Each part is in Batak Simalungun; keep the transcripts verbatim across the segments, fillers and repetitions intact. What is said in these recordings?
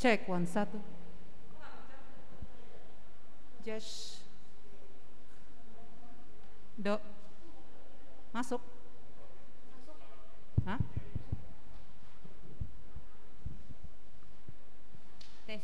Cek, one, satu. Josh. Do. Masuk. Hah? Tes.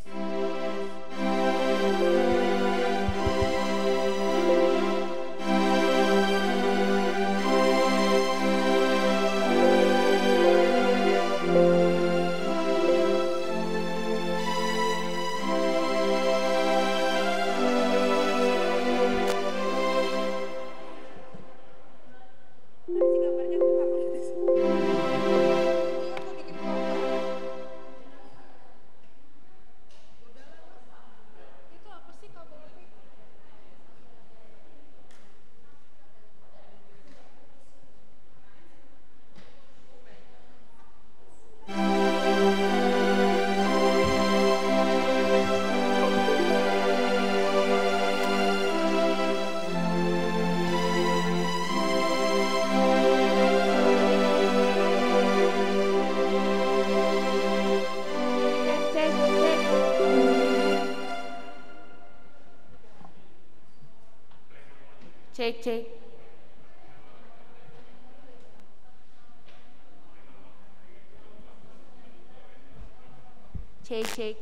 Cek, cek. Cek, cek.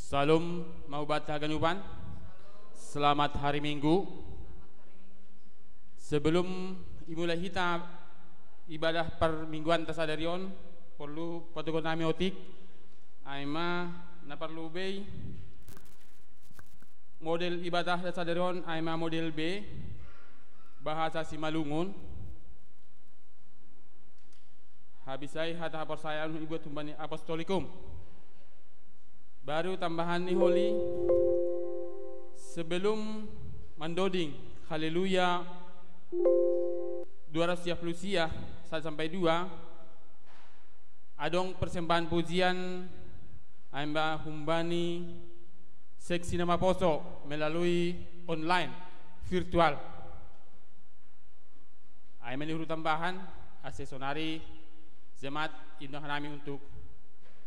Salom, mahubat haganupan. Selamat hari Minggu. Sebelum imulai hita ibadah permingguan ta sadari on, porlu patugon nami otik, ai ma na parlu be i model ibadah ta sadari on, ai ma model B, bahasa Simalungun. Habis ai hata haporsayaon ibuat humbani Apostolikum. Baru tambahan ni holi, sebelum mandoding Haleluya dua ratus tiga puluh sia, satu sampai dua, adong persembahan pujian, ai ma humbani seksi na maposo melalui online, virtual. Ai ma ni huru tambahan, ase sonari jemaat, undang hanami untuk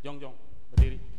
jongjong berdiri.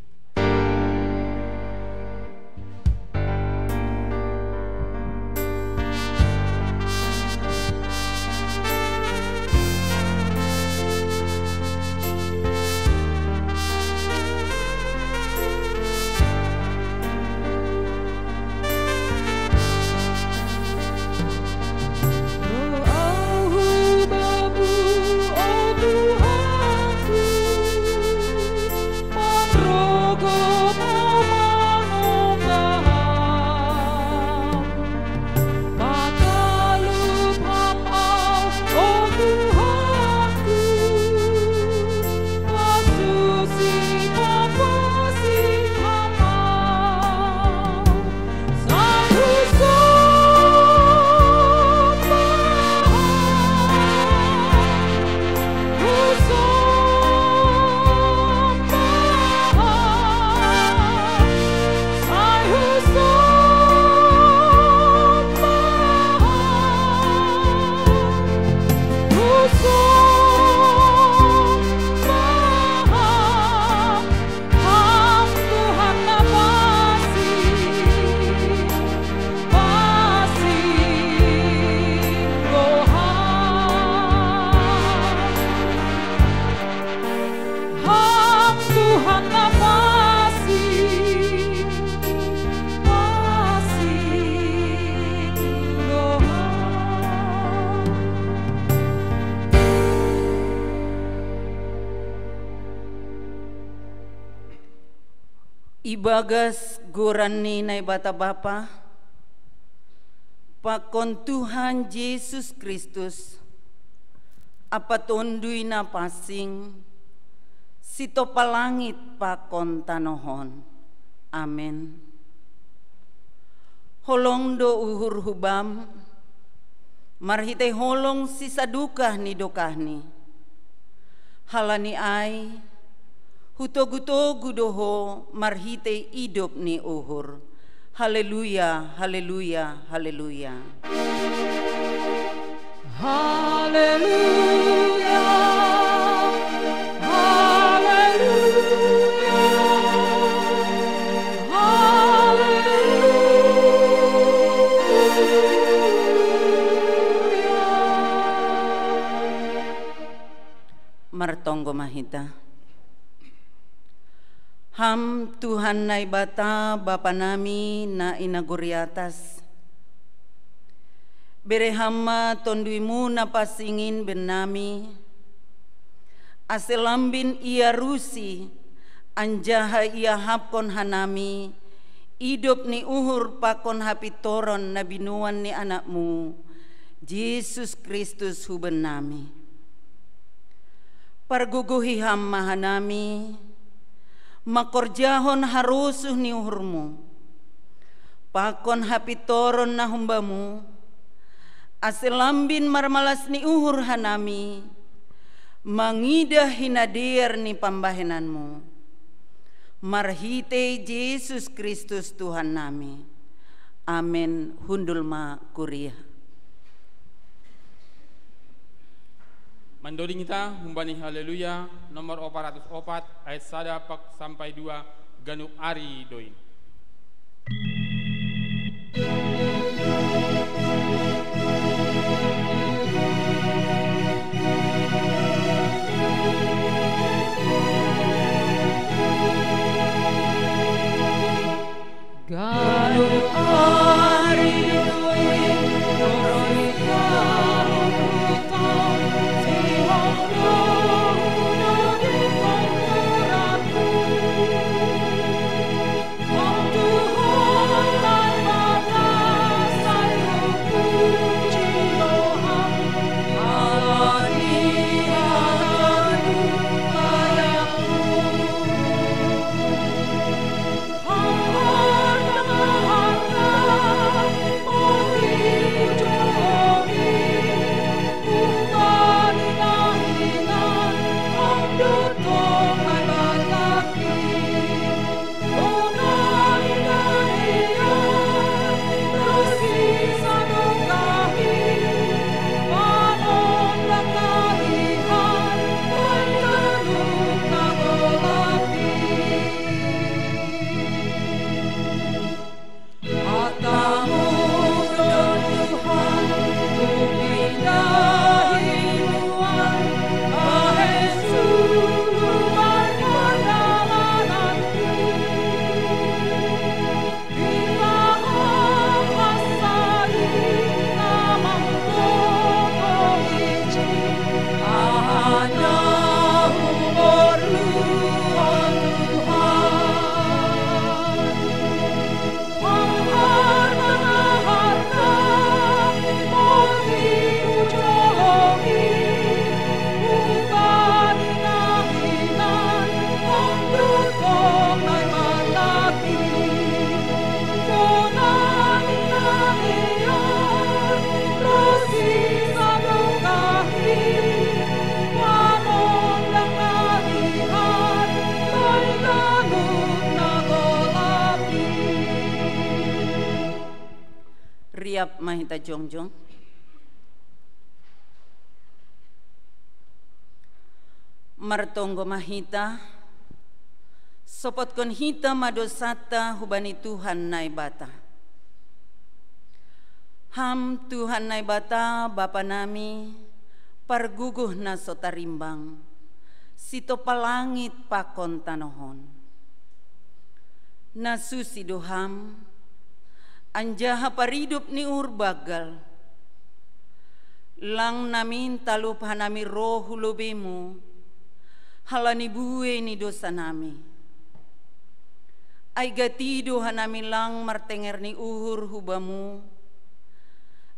Ibagas goran ni Naibata Bapa, pakon Tuhan Jesus Kristus, Ampa Tonduy Na Pansing, sitopa langit pakon tanoh on. Amen. Holong do uhur hubam, marhitei holong sisadukah ni dokahni. Halani ai, hutogu-togu do ho marhitei idop ni uhur. Haleluya, haleluya, haleluya. Haleluya, haleluya, haleluya. Martonggo ma hita. Ham Tuhan Naibata, Bapa nami na i nagori atas, bere Ham ma Tonduy-Mu na pansing in bennami, ase lambin iarusi anjaha iahapkon hanami idop ni uhur pakon hapintoron na binoan ni Anak-Mu, Jesus Kristus, hubennami. Pargogohi Ham ma hanami mangkorjahon harosuh ni uhur-Mu pakon hapintoron na humba-Mu, ase lambin marmalas ni uhur hanami mangidah hinadear ni pambahenan-Mu. Marhitei Jesus Kristus Tuhan nami. Amen. Hundul ma kuria. Mandoding hita humbani Haleluya nomor opat ratus opat, ayat sada pak-, sampai dua, ganup ari do i. Ganup ari do i, rosi Ham Tuhan, sihol do Ho di pangkorapku. Ham Tuhan Naibata, sai hupuji do Ham, ala ni hatamu, layakmu. Hatamu do Tuhan, huindahi nuan, bahen sulu parpandalananku. Hita Ho ma sada na manggogohi, aha na huporluhon Tuhan. Riap ma hita jongjong. Martonggo ma hita, sopotkon hita ma dosanta hubani Tuhan Naibata. Ham Tuhan Naibata, Bapa nami, Pargogoh na so tarimbang, sitopah langit pakon tanoh on. Na susi do Ham, anjaha paridop ni uhur banggal. Lang namin talup hanami ro hu lobei-Mu, halani buei ni dosa nami. Ai gati do hanami lang martenger ni uhur hu Bamu,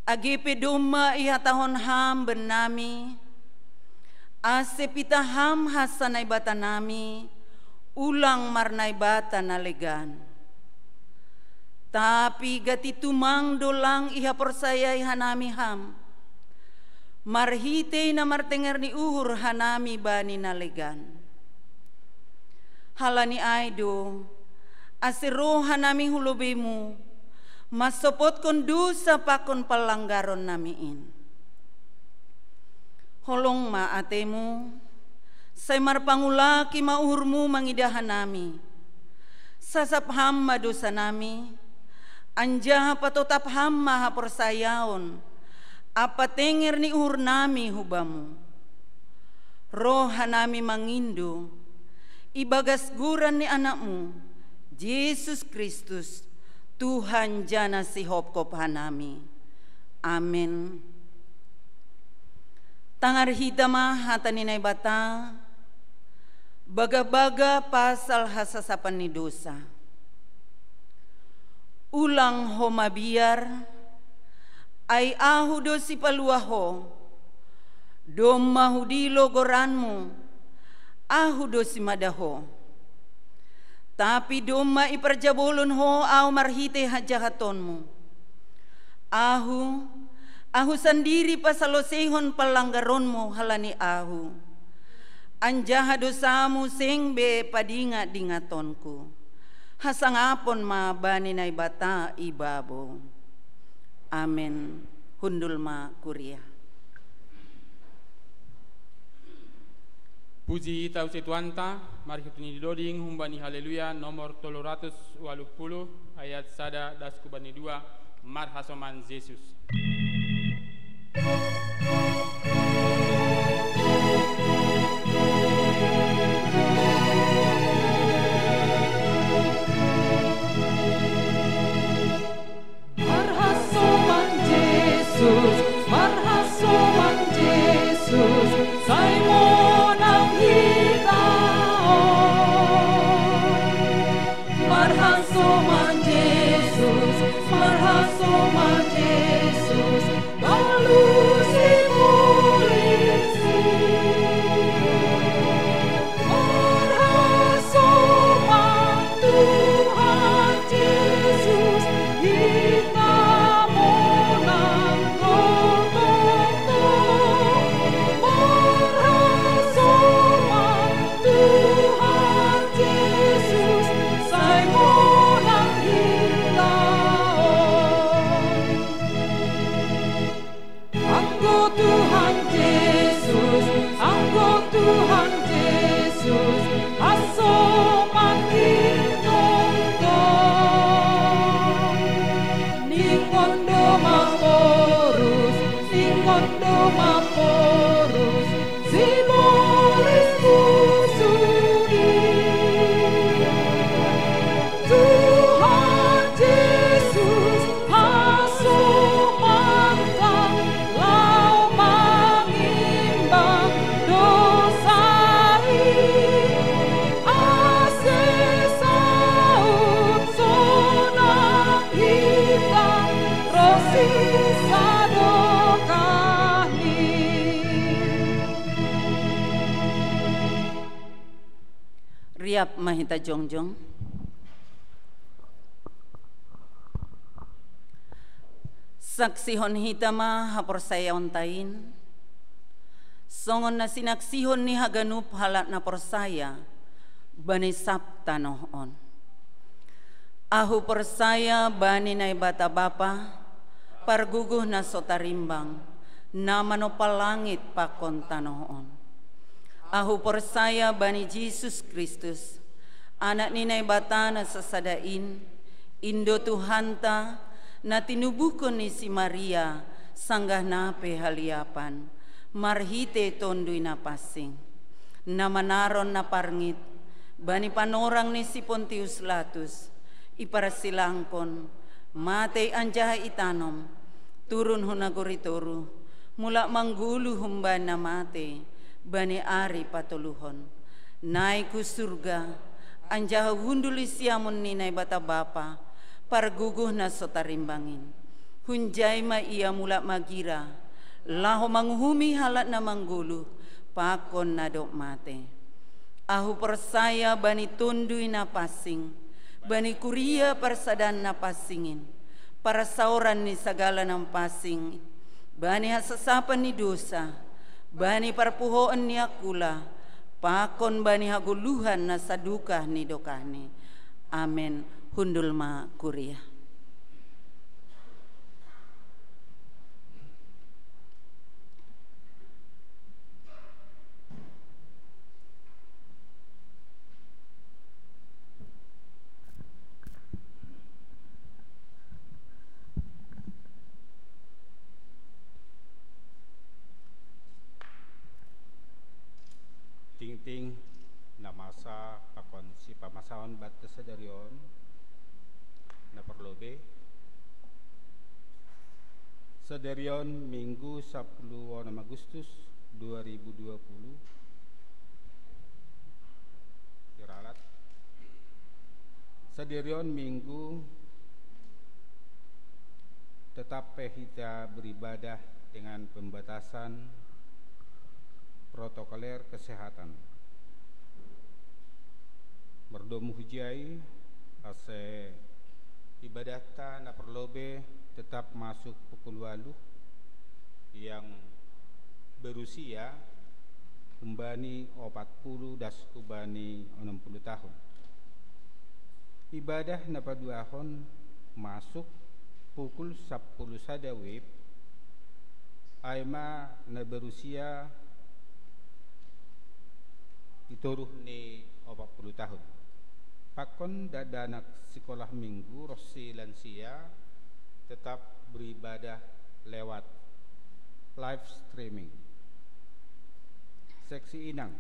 age pe domma ihatahon Ham bennami, ase pitah Ham hansa Naibatanami, ulang marnaibata na legan. Tapi gati tumang do lang ihaporsayai hanami Ham, marhitei na martenger ni uhur hanami bani na legan. Halani ai do, ase roh hanami hu lobeimu, mansopotkon dosa pakon pallanggaron nami in. Holong ma atemu, sai marpangulaki ma uhurmu mangidah hanami. Sasap Ham ma dosa nami, anjaha patotap Ham ma haporsayaon, ampa tenger ni uhur nami hu Bamu. Roh hanami mangindo, ibagas goran ni Anakmu, Jesus Kristus, Tuhan jana sihopkop hanami. Amen. Tangar hita ma hata ni Naibata, bagabaga pasal hasasapan ni dosa. Ulang ho mabiar, ai Ahu do sipaluah ho, domma hudilo goranmu, Ahu do simada ho. Tapi domma iparjabolon ho Ahu marhitei hajahatonmu. Ahu, Ahu sandiri pasaloseihon pallanggaronmu halani Ahu. Anjaha dosamu seng be padingat-dingatonku. Hasangapon ma bani Naibata i babo. Amen. Hundul ma kuria. Puji tau situanta, mari kita ni doding humbani Haleluya nomor tolu ratus waluh puluh, ayat sada das kubani dua, marhasoman Jesus. Marhasoman Jesus, marhasoman Jesus, sai monang hita on. Marhasoman Jesus, marhasoman Jesus, balu si polisi. Marhasoman Tuhan Jesus, hita monang tongtong. Marhasoman Tuhan Jesus, sai monang hita on. Anggo Tuhan Jesus, anggo Tuhan Jesus, hasoman i tongtong. Ningon do mamborus, ningon do mamborus, sibolis pusu i. Tuhan Jesus, hasomanta laho mangimbang dosa i. Ase saut sonang hita ro sisa dokahni. Riap ma hita jongjong. Saksihon hita ma haporsayaonta in, songon na sinaksihon ni haganup halak na porsaya bani sab tanoh on. Ahu porsaya bani Naibata Bapa, Parguguh na so tarimbang, na manompa langit pakon tanoh on. Ahu porsaya bani Jesus Kristus, Anak ni Naibata na sasada in, Indo Tuhanta, na tinubuhkon ni si Maria, sanggah na pe haliapan, marhite Tonduy Napansing, na manaron na parngit bani panorang ni si Pontius Latus, iparsilangkon, matei anjaha itanom, turun hu nagori toruh, mulak manggoluh humbani na matei bani ari patoluhon, naik hu surga, Anjaha hundul i siamun ni Naibata Bapa, parguguh na so tarimbangin. Hunjai ma ia mulak magira, laho manguhumi halak na manggoluh, pakon na dob mate. Ahu porsaya bani Tonduy Napansing, bani kuria parsadaan na pansingin, parsaoran ni sagala na pansing, bani hasasapan ni dosa, bani parpuhoon ni angkula, pakon bani hagoluhan na sadokah ni dokahni. Amen. Hundul ma kuria. Tingting na masa pakon sipamasahon banta sadari on, na parlobei sadari on Minggu sapuluh onom Agustus dua ribu dua puluh. Iralat sadari on Minggu tetap pe hita beribadah dengan pembatasan protokoler kesehatan. Mardomu hujai, ase ibadahta na parlobei tetap masuk pukul waluh, yang berusia humbani opat puluh das humbani onom puluh tahun. Ibadah na paduahon masuk pukul sapuluh sada wib, ai ma na berusia i toruh ni opat puluh tahun. Pakon dakdanak sikolah minggu ronsi lansia tetap beribadah lewat live streaming. Seksi Inang.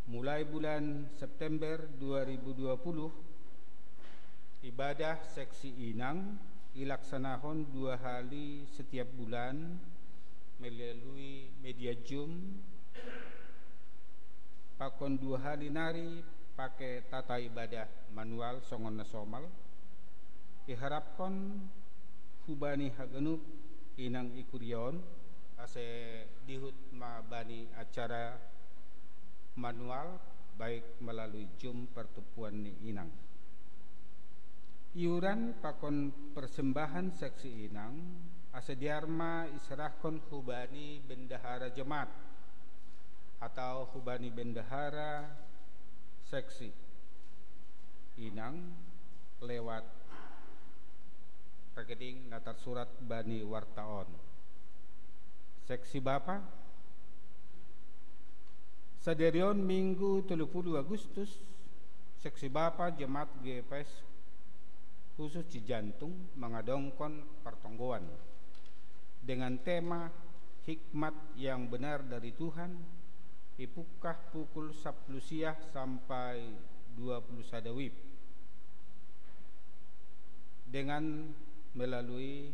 Mulai bulan September dua ribu dua puluh, ibadah Seksi Inang ilaksanahon dua hali setiap bulan melalui media Zoom, pakon dua hali nari pake tata ibadah manual songon na somal. Iharapkon hubani haganup inang i kuria on, ase dihut ma bani acara manual, baik melalui Zoom pertumpuan ni inang. Iuran pakon persembahan Seksi Inang, ase dear ma iserahkon hubani bendahara jemaat, atau hubani bendahara Seksi Inang lewat rekening na tarsurat bani warta on. Seksi Bapa, sadari on Minggu tolu puluh Agustus, Seksi Bapa Jemaat G P S khusus Cijantung mangadongkon partonggoan dengan tema Hikmat yang Benar dari Tuhan, ipungkah pukul sapuluh siang sampai dua puluh sada wib dengan melalui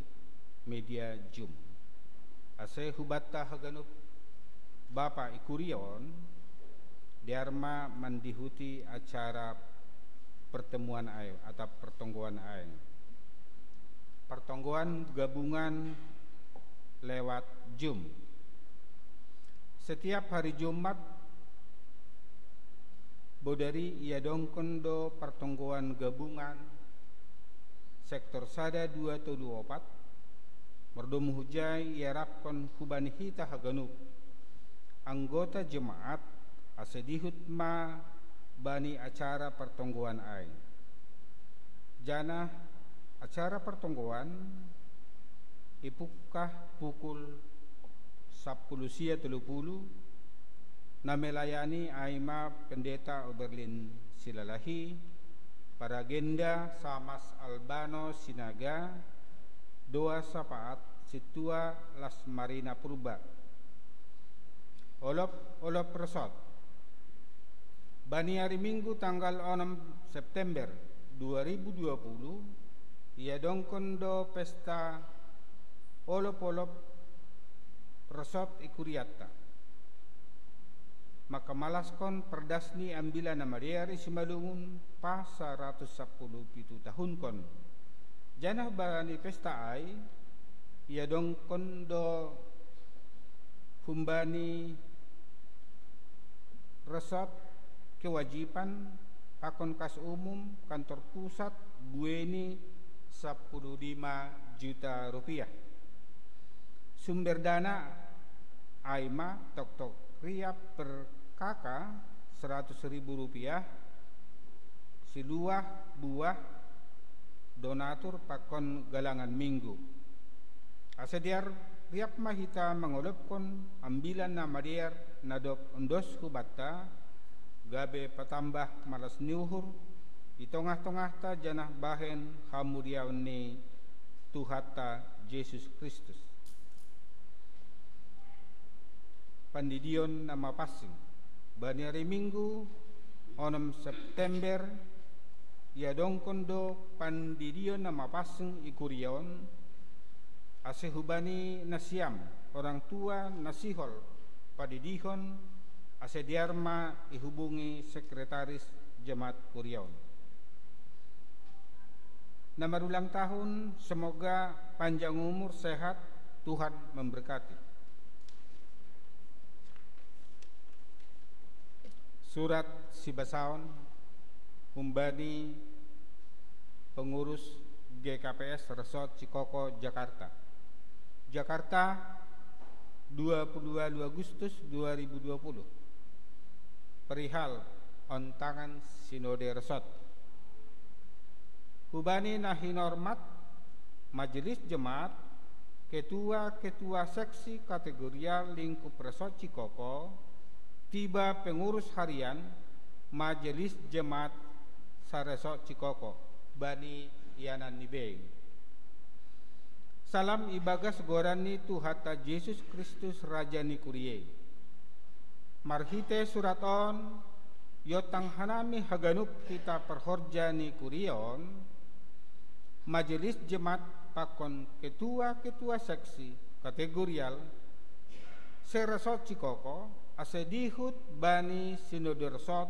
media Zoom. Ase hubanta haganup bapa i kuria on, dear ma mandihuti acara pertemuan ai atau pertonggoan ai. Pertonggoan gabungan lewat Zoom. Setiap hari Jumat, bodari iadongkon do partonggoan gabungan sektor sada, dua, tolu, opat. Mardomu hujai iarapkon hubani hita haganup anggota jemaat, ase dihut ma bani acara partonggoan ai. Janah acara partonggoan ipungkah pukul sapuluh sia tolu puluh, na melayani ai ma Pendeta Oberlin Silalahi, Paragenda Samas Albano Sinaga, Doa Sapaat Sintua Las Marina Purba. Olop-olop resort. Bani ari Minggu tanggal onom September dua ribu dua puluh, iadongkon do pesta olop-olop resort i kurianta. Makamalaskon perdas ni Ambilan Namadear i Simalungun, pasaratus sapuluh pitu tahunkon. Janah bani pesta ai, iadongkon do humbani resort kewajiban pakon kas umum kantor pusat, bueni sapuluh lima juta rupiah. Sumber dana ai ma toktok riap per K K seratus ribu rupiah, siluah buah donatur pakon galangan minggu. Ase dear riap ma hita mangolopkon Ambilan Namadear na dob ondos hubanta, gabe patambah malas ni uhur i tongah-tongahta janah bahen hamuliaon ni Tuhanta Jesus Kristus. Pandidion na mapansing. Bani ari Minggu onom September, iadongkon do pandidion na mapansing i kuria on, ase hubani nasiam orang tua na sihol padidihon, ase dear ma ihubungi sekretaris jemaat kuria on. Na marulang tahun, semoga panjang umur, sehat, Tuhan memberkati. Surat sibasaon humbani pengurus G K P S Resort Cikoko, Jakarta. Jakarta, dua puluh dua Agustus dua ribu dua puluh. Perihal ontangan Sinode Resort. Hubani na hinormat Majelis Jemaat, ketua-ketua seksi kategorial lingkup Resort Cikoko, tiba pengurus harian Majelis Jemaat sa-Resort Cikoko, bani ianan ni bei. Salam ibagas goran ni Tuhanta Jesus Kristus, Raja ni kuria i. Marhite surat on, iontang hanami haganup hita parhorja ni kuria on, Majelis Jemaat pakon ketua-ketua seksi kategorial se-Resort Cikoko, ase dihut bani Sinode Resort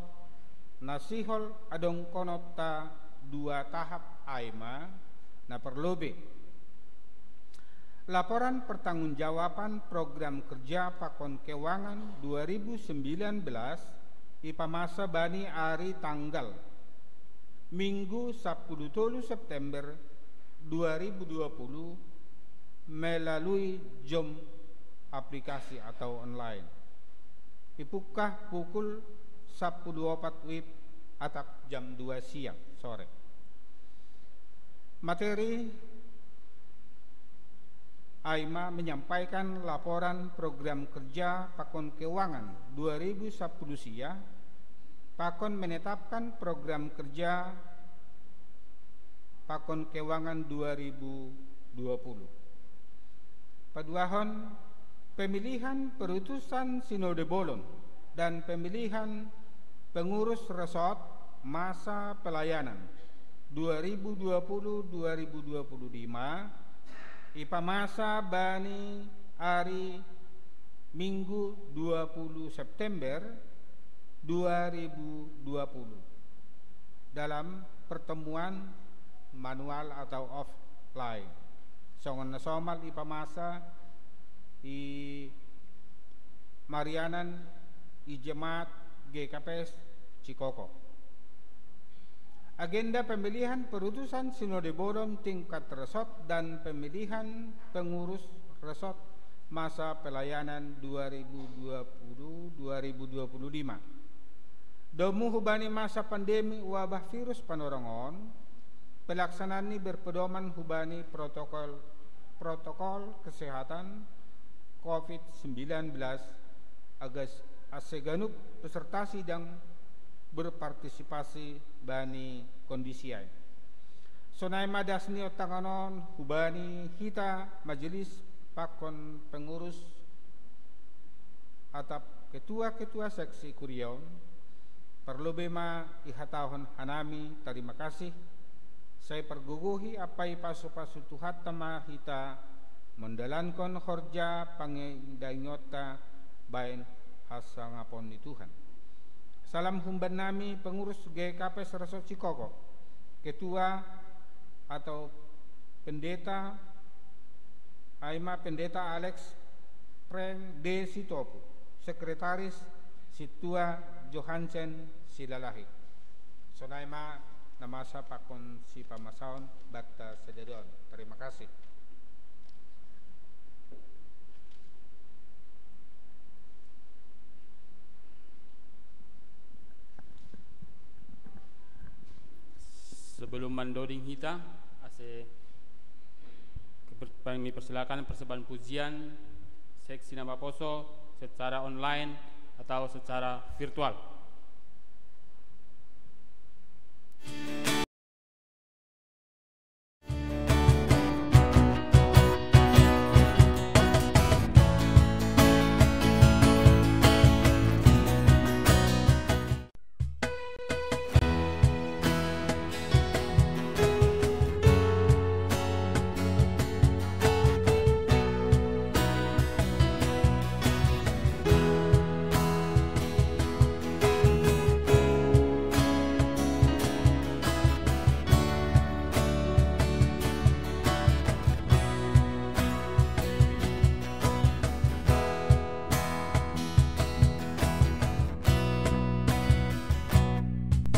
na sihol adongkononta dua tahap, ai ma na parlobei: laporan pertanggungjawaban program kerja pakon keuangan dua ribu sembilan belas ipamasa bani ari tanggal Minggu sapuluh tolu September dua ribu dua puluh melalui Zoom aplikasi atau online. Ipungkah pukul sapuluh opat wib atap jam dua siang sore. Materi ai ma menyampaikan laporan program kerja pakon keuangan dua ribu sapuluh sia, pakon menetapkan program kerja pakon keuangan dua ribu dua puluh. Paduahon, pemilihan perutusan Sinode Bolon dan pemilihan pengurus Resort masa pelayanan dua ribu dua puluh dua ribu dua puluh lima ipamasa bani ari Minggu dua puluh September dua ribu dua puluh dalam pertemuan manual atau offline. Songon na somal ipamasa i marianan i jemaat G K P S Cikoko. Agenda pemilihan perutusan Sinode Bolon tingkat Resort dan pemilihan pengurus Resort masa pelayanan dua ribu dua puluh dua ribu dua puluh lima. Domu hubani masa pandemi wabah virus panorang on, pelaksanaan ni berpedoman hubani protokol, protokol kesehatan covid sembilan belas, agas ase ganup peserta sidang berpartisipasi bani kondisi ai. Sonai ma das ni ontangan on hubani hita majelis pakon pengurus atap ketua-ketua seksi kuria on. Parlobei ma ihatahon hanami tarima kasih, sai pargogohi ampa ipasu-pasu Tuhanta ma hita mandalankon horja pangidangonta bahen asa ngapon ni Tuhan. Salam humban nami pengurus G K P Saresot Sikoko, ketua atau pendeta, ai ma Pendeta Alex Frank D Sitopu, sekretaris Sintua Johansen Silalahi. Sonai ma na masa pakon sipamasaon banta sadari on. Terima kasih. Sebelum mandoding hita, ase keper-, kami persilakan persembahan pujian seksi na maposo secara online atau secara virtual.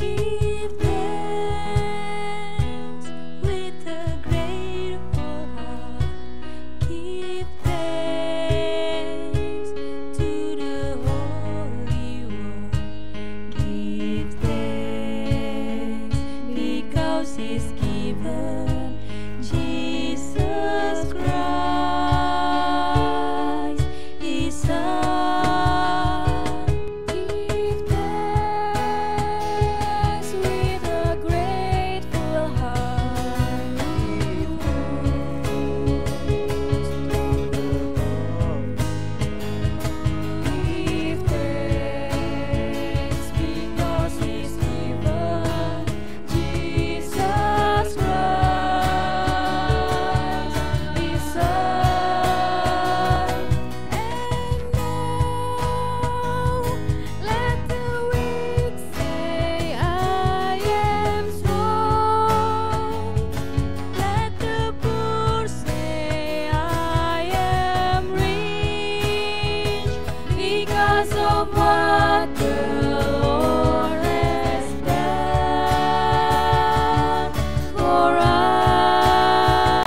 Give thanks with a grateful heart. Give thanks to the Holy One. Give thanks because He's given Jesus Christ His Son. Give thanks with a grateful heart. Give thanks because He's given Jesus Christ His Son. And now let the weak say, "I am strong." Let the poor say, "I am rich," because of what the Lord has done for us.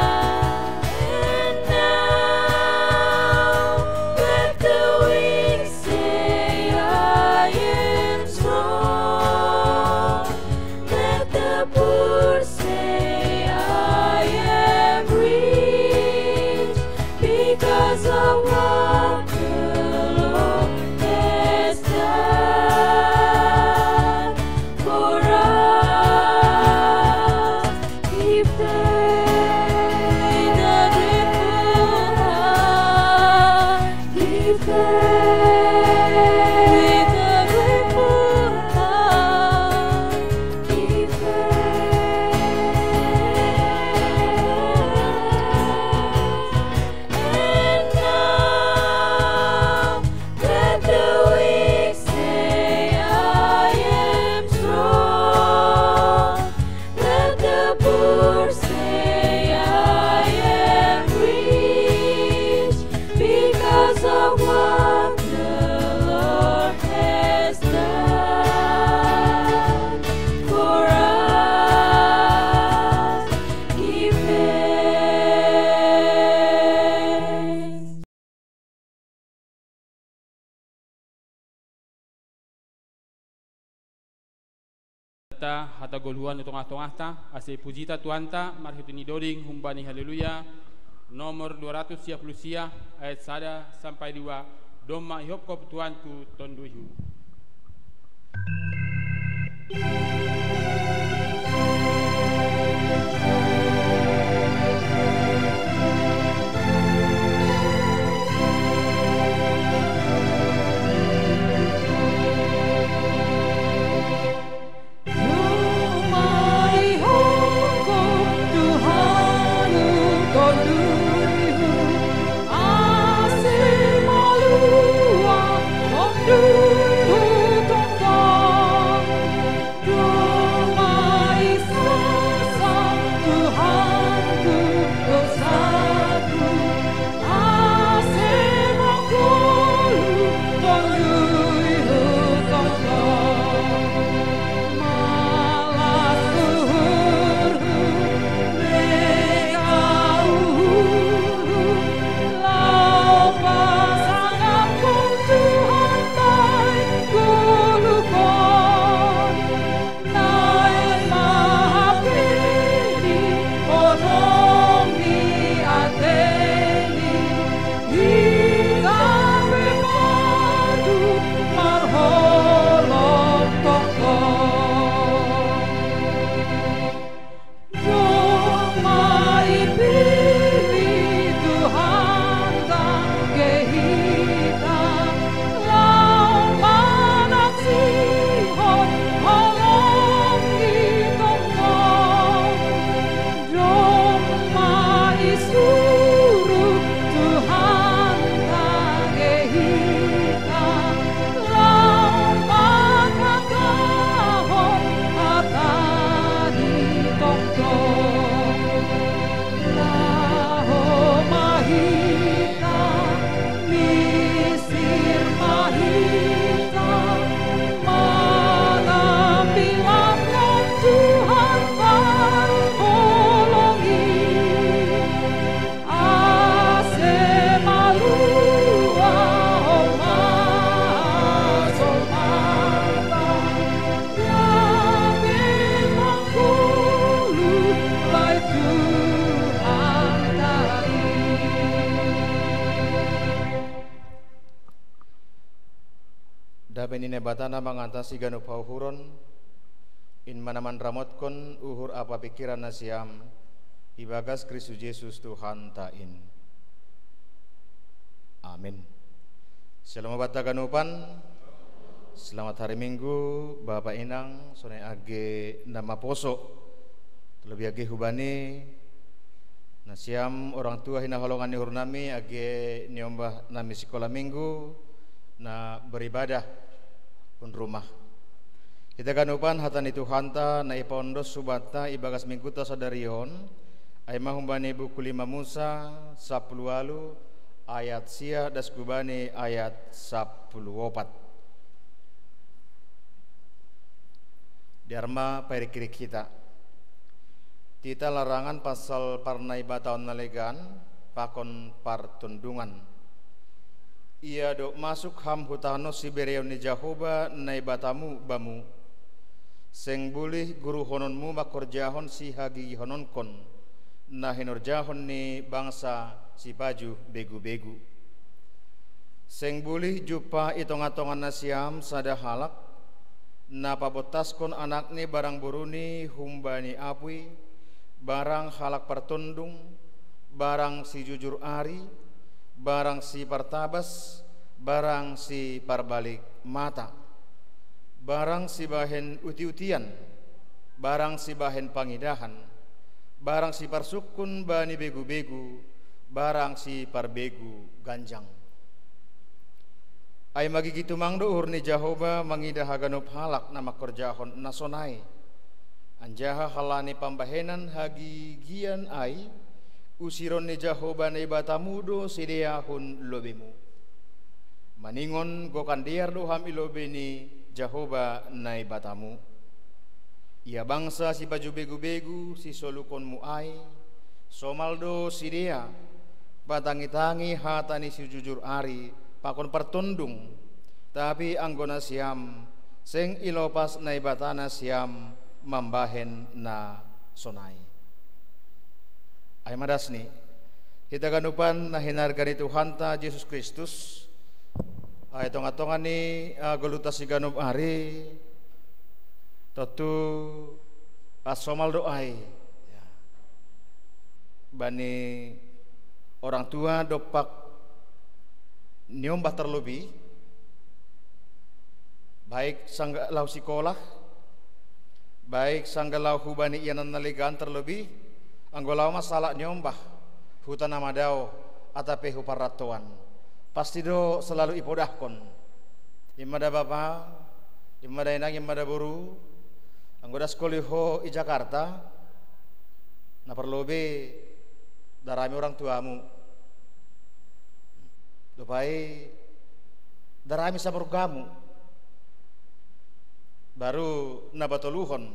And now let the weak say, "I am strong." Let the poor say, "I am rich," because of what the Lord has done for us. Give thanks with a grateful heart. Give thanks with a grateful heart. Give thanks. And now let the weak say, "I am strong." Let the poor say, "I am rich," because of what the Lord has done for us. Give thanks. Hata, hata goluhan di tongah-tongahta, ase pujita Tuhanta, marhite ni doding humbani Haleluya, nomor dua ratus sia puluh sia, ayat sada sampai dua, domma ihophop Tuhanku tonduihu. Dame ni Naibata na mangatasi ganup hauhuron, in ma na manramotkon uhur ampa pingkiran nasiam, ibagas Kristus Jesus Tuhanta in. Amin. Shalom banta ganupan. Selamat hari Minggu, Bapa, Inang, sonai age na maposo. Terlebih age hubani nasiam orang tua hinaholongan ni uhurnami age niombah nami sikola Minggu na beribadah hun rumah. Hita ganupan hata ni Tuhanta na ipaondos hubanta ibagas Mingguta sadari on, ai ma humbani Buku Lima Musa sapuluh ualu, ayat sia das hubani ayat sapuluh opat. Dear ma pairikirik hita. Tita larangan pasal parnaibataon na legan pakon partondungan. Ia do masuk ham hu tano sibereon ni Jahoba Naibatamu bamu. Seng bulih guruhononmu mangkorjahon sihagigihononkon na hinorjahon ni bangsa sipaju begu-begu. Seng bulih jumpah i tonga-tonga nasiam sada halak na pabontaskon anakni barang boruni humbani apui, barang halak partondung, barang sijujur ari, barang sipartabas, barang siparbalik mata, barang sibahen uti-utian, barang sibahen pangidahan, barang siparsungkun bani begu-begu, barang siparbegu ganjang. Ai magigi tumang do uhur ni Jahoba mangidah haganup halak na mangkorjahon na sonai. Anjaha halani pambahenan hagigian ai, usiron ni Jahoba Naibatamu do sidea hun lobeimu. Maningon gokan dear do ham i lobei ni Jahoba Naibatamu. Ia bangsa sipaju begu-begu sisolukonmu ai, somal do sidea, patangi-tangi hata ni sijujur ari pakon partondung, tapi anggo nasiam seng ilopas Naibata nasiam mambahen na sonai. Ai ma dasni, hita ganupan na hinarga ni Tuhanta Jesus Kristus, ai tonga-tonga ni, ah, goluhta siganup ari, tontu, ah, somal do ai. Ya. Bani orang tua dompak niombah terlebih, baik sangga laho sikola, baik sangga laho hubani ianan na legan, terlebih anggo laho ma sahalak niombah, huta na madao, atap pe hu parrantoan. Pasti do selalu ipodahkon. Ima da bapa, ima da inang, ima da boru, anggo das koli ho i Jakarta, na parlobei darami orang tuamu. Dob ai darami samurgamu. Baru na patoluhon,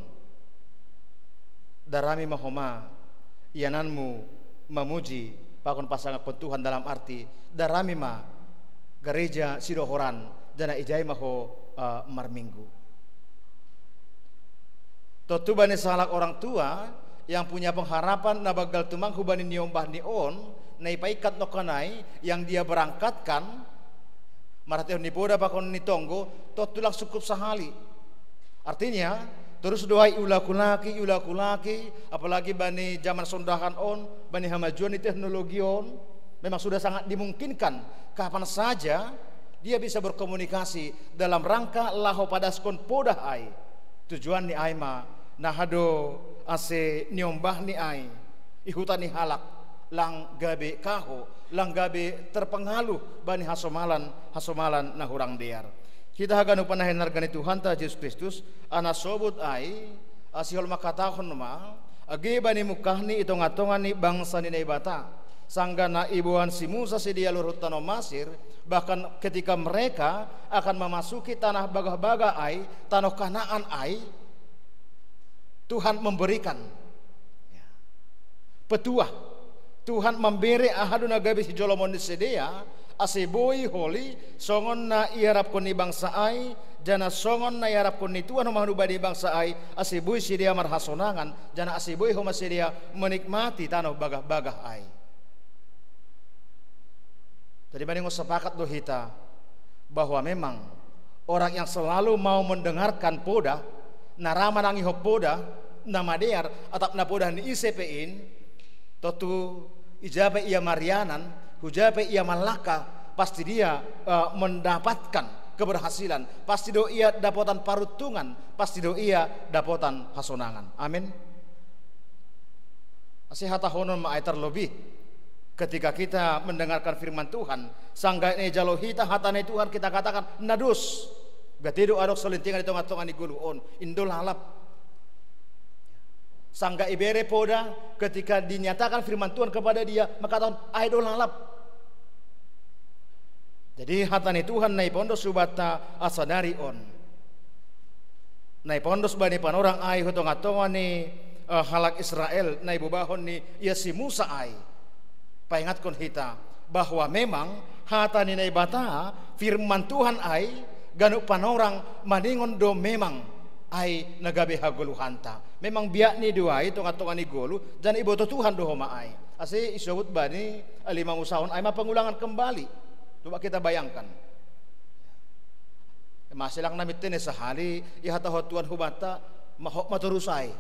darami ma homa iananmu mamuji pakon pasangapkon Tuhan, dalam arti darami ma gareja sidohoran, janah ijai ma ho, eh, marminggu. Tontu bani sahalak orang tua yang punya pengharapan na banggal tumang hubani niombahni on, na ipaingkat nongkan ai, yang dia berangkatkan, marhiteihon ni poda pakon ni tonggo, tontu lang sungkup sahali. Artinya, terus do ai iulak-ulaki, iulak-ulaki, apalagi bani zaman sondahan on, bani hamajuon ni teknologi on, memang sudah sangat dimungkinkan kapan saja dia bisa berkomunikasi dalam rangka laho padaskon poda ai. Tujuanni ai ma, na hado ase niombahni ai i huta ni halak lang gabe kaho, lang gabe terpengaruh bani hasomalan, hasomalan na hurang dear. Hita haganupan na hinarga ni Tuhanta Jesus Kristus, ah, na sobut ai, ah, sihol mangkatahon ma, age bani mungkahni i tonga-tonga ni bangsa ni Naibata, sanggah na iboan si Musa sidea luhut tano Masir, bahkan ketika mereka akan memasuki tanah bagah-bagah ai, tanoh Kanaan ai, Tuhan memberikan, ya, petuah. Tuhan mambere aha do na gabe sijolomon ni sidea, ase boi holi songon na iarapkon ni bangsa ai, janah songon na iarapkon ni Tuhan homa hubani bangsa ai, ase boi sidea marhasonangan, janah ase boi homa sidea menikmati tanoh bagah-bagah ai. Jadi maningon sapakat do hita bahwa memang Orang yang selalu mau mendengarkan poda, na ra manangihon poda na madear atap na poda ni ise pe in, tontu ija pe ia marianan, huja pe ia mallangka, pasti dia, eh, mendapatkan keberhasilan, pasti do ia dapotan paruntungan, pasti do ia dapotan hasonangan. Amin. Ase hatahonon ma ai terlebih ketika kita mendengarkan firman Tuhan, sangga nai jalo hita hata ni Tuhan, kita katakan na dos. Berarti do adong solintingan di tonga-tonga ni goluh on, in do lalap. Sangga ibere poda, ketika dinyatakan firman Tuhan kepada dia, maka taon ai do lalap. Jadi hata ni Tuhan na ipaondos hubanta asadari on, na ipaondos bani panorang ai hu tonga-tonga ni, eh, halak Israel, na ibobahon ni ia si Musa ai, paingatkon hita bahwa memang hata ni Naibata, firman Tuhan ai, ganup panorang maningon do memang ai na gabe hagoluhanta. Memang biak ni do ai tonga-tonga ni goluh, janah iboto Tuhan do homa ai. Ase isobut bani lima Musa on ai ma pengulangan kembali. Coba kita bayangkan. Mase lang na mintene sahali, ihatahon Tuhan hubanta, mahop ma torus ai.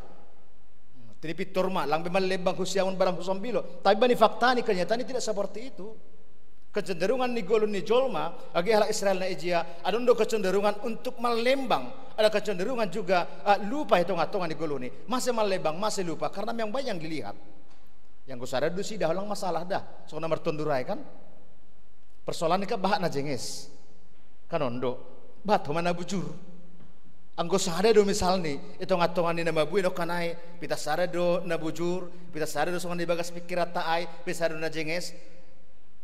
Tinipintor ma, lang be mallembang hu siamun barang hu sambilo. Tapi bani fakta ni kenyataan ni tidak seperti itu. Kecenderungan ni goluh ni jolma, age halak Israel na ijia, adong do kecenderungan untuk mallembang, ada kecenderungan juga, eh, lupa i tonga-tonga ni goluh ni. Mase mallembang, mase lupa, karena memang banyak yang dilihat. Yang anggo sada do sida, holan masalah da, songon na martondur ai kan. Persoalan ni kan bahat na jenges. Kan on do. Bahat homa na bujur. Anggo sada do misalni, i tonga-tonga ni na mabuei nongkan ai, pita sada do na bujur, pita sada do songon di bagas pikiranta ai, pita sada do na jenges.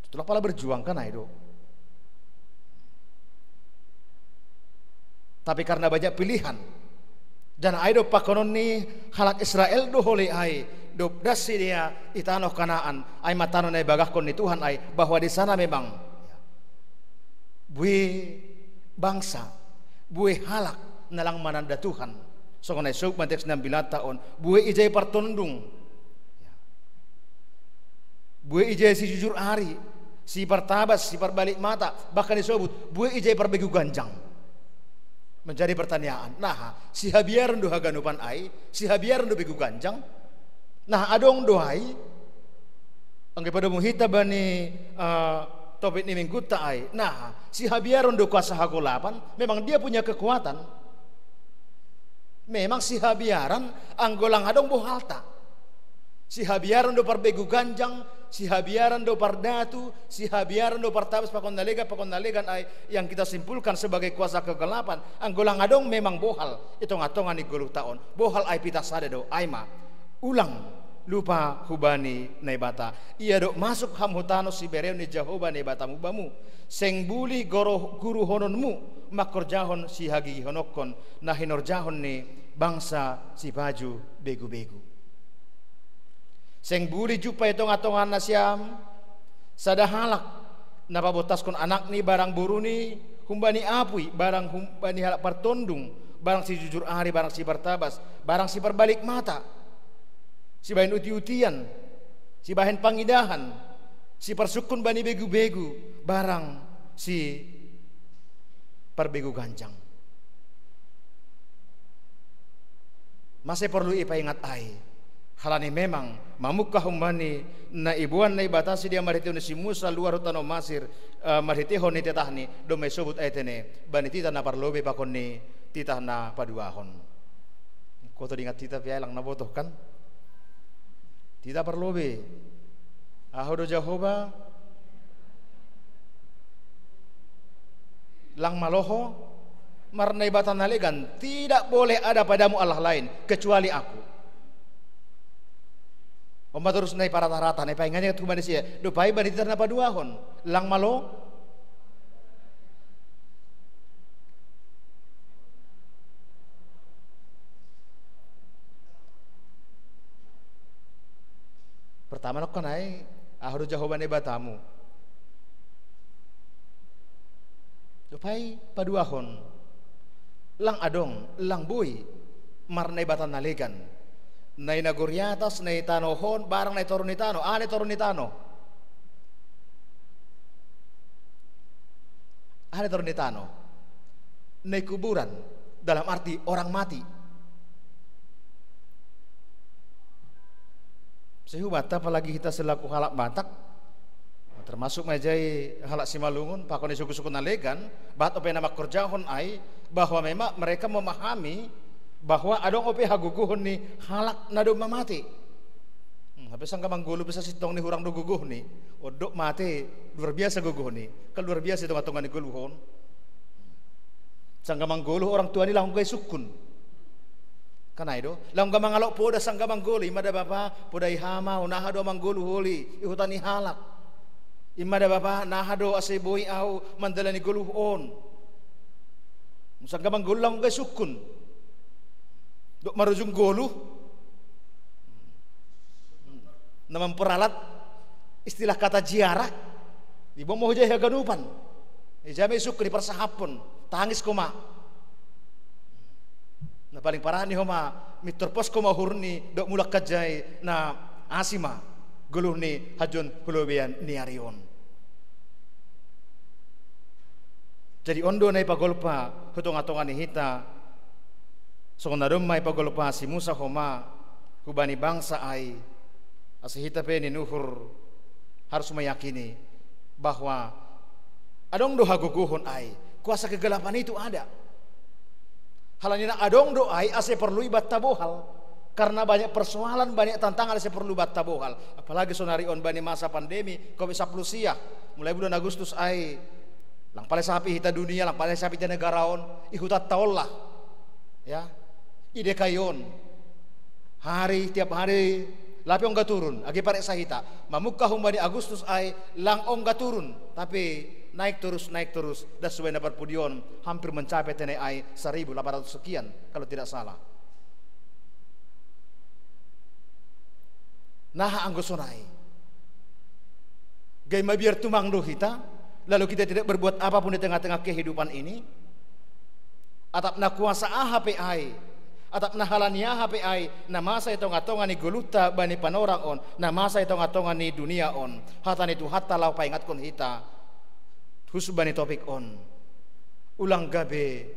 Itulah pala berjuang kan ai do. Tapi karena banyak pilihan, dan ai do pakonon ni halak Israel do hole ai, dob das sidea i tanoh Kanaan, ai ma tanoh na ibagahkon ni Tuhan ai, bahwa di sana memang buei bangsa, buei halak na lang mananda Tuhan. Songon na isobut ma teks na ambilanta on, buei ijai partondung, buei ijai sijujur ari, sipartabas, siparbalik mata, bahkan isobut buei ijai parbegu ganjang. Menjadi pertanyaan, naha sihabiaran do haganupan ai, sihabiaran do begu ganjang? Naha adong do ai? Anggo ipadomu hita bani, eh, topik ni minggunta ai, naha sihabiaran do kuasa hagolapan? Memang dia punya kekuatan. Memang sihabiaran, anggo lang adong bohalta. Sihabiaran do parbegu ganjang, sihabiaran do pardatu, sihabiaran do partabas pakon na legan, pakon na legan ai, yang kita simpulkan sebagai kuasa kegelapan, anggo lang adong memang bohal i tonga-tonga ni goluhta on. Bohal ai pita sada do, ai ma, ulang lupa hubani Naibata. Ia do masuk ham hu tanoh sibereon ni Jahowa Naibatamu bamu. Seng bulih goro-, guruhononmu mangkorjahon sihagigihononkon na hinorjahon ni bangsa sipaju begu-begu. Seng bulih jumpang i tonga-tonga nasiam sada halak na pabontaskon anakni barang boruni humbani apui, barang humbani halak partondung, barang sijujur ari, barang sipartabas, barang siparbalik mata, sibahen uti-utian, sibahen pangidahan, siparsungkun bani begu-begu, barang siparbegu ganjang. Mase porlu ipaingat ai? Halani memang mamungka humbani na iboan Naibata sidea marhitehon ni si Musa luar hu tanoh Masir, eh, marhitehon ni titahni, domma isobut ai tene, bani titah na parlobei pakon ni titah na paduahon. Koto dingat titah pe ai lang na botoh kan? Titah parlobei. Ahu do Jahowa, lang malo ho, marnaibata na legan, tidak boleh ada padamu Allah lain kecuali Aku. On ma torus na iparata-rata, na ipaingat-ingat tu manusia, dob ai bani titah na paduahon, lang malo. Pertama nongkan ai, Ahu do Jahowa Naibatamu. Dob ai paduahon, lang adong, lang boi marnaibata na legan, na i nagori atas, na i tanoh on, barang na i toru ni tanoh. Aha na i toru ni tanoh? Aha na i toru ni tanoh? Nai kuburan, dalam arti orang mati. Sehubat apalagi kita selaku halak Batak, termasuk ma ijai halak Simalungun, pakon ni suku-suku nalegan, bat ope na mangkorjahon ai, bahwa memang mereka memahami bahwa adong ope hagogohon ni halak na domma mate. Hmm, hape sanggah manggoluh pe sasintongni hurang do gogohni. Ondok mate, luar biasa gogohni. Kan luar biasa i tonga-tonga ni goluh on. Sanggah manggoluh orang tuani laho gabe sungkun. Kan ai do, laho gabe mangalap poda sanggah manggoluh, i ma da bapa, poda i hama, unaha do manggoluh holi, i huta ni halak. I ma da bapa, naha do ase boi ahu mandalani goluh on. Sanggah manggoluh laho gabe sungkun. Dok marujung goluh. Na mamperalat istilah kata ziarah. Diboan ma hujai haganupan. Ijai ma isungkun, iparsahaphon. Tangis ho ma. Na paling parah ni ho ma, mintor pos ho ma uhurni, dok mulak hajai, na asi ma goluhni hanjon hu lobeian ni ari on. Jadi on do na ipagolpa hu tonga-tonga ni hita, songon na domma ipagolpa si Musa ho ma hubani bangsa ai, ase hita pe ninuhor harus meyakini bahwa adong do hagogohon ai, kuasa kegelapan itu ada. Halani na adong do ai ase porlu ibanta bohal. Karena banyak persoalan, banyak tantangan ase porlu ibanta bohal. Apalagi sonari on bani masa pandemi covid sampulu sia. Mulai bulan Agustus ai, lang pala sapi hita dunia, lang pala sapi hita negara on, i hutanta on lah. Ya. I D K I on. Hari, tiap hari, lape ongga turun, age pareksa hita. Mamungka humbani Agustus ai, lang ongga turun. Tapi naik terus, naik terus. Dan suai na parpudi on, hampir mencapai tenai ai seribu delapan ratus sekian, kalau tidak salah. Naha anggo sonai. Gabe mabiar tumang do hita, lalu kita tidak berbuat apapun di tengah-tengah kehidupan ini. Atap na kuasa aha pe ai, atap na halani aha pe ai, na masa i tonga-tonga ni goluhta bani panorang on, na masa i tonga-tonga ni dunia on. Hata ni Tuhanta laho paingatkon hita. Husu bani topik on. Ulang gabe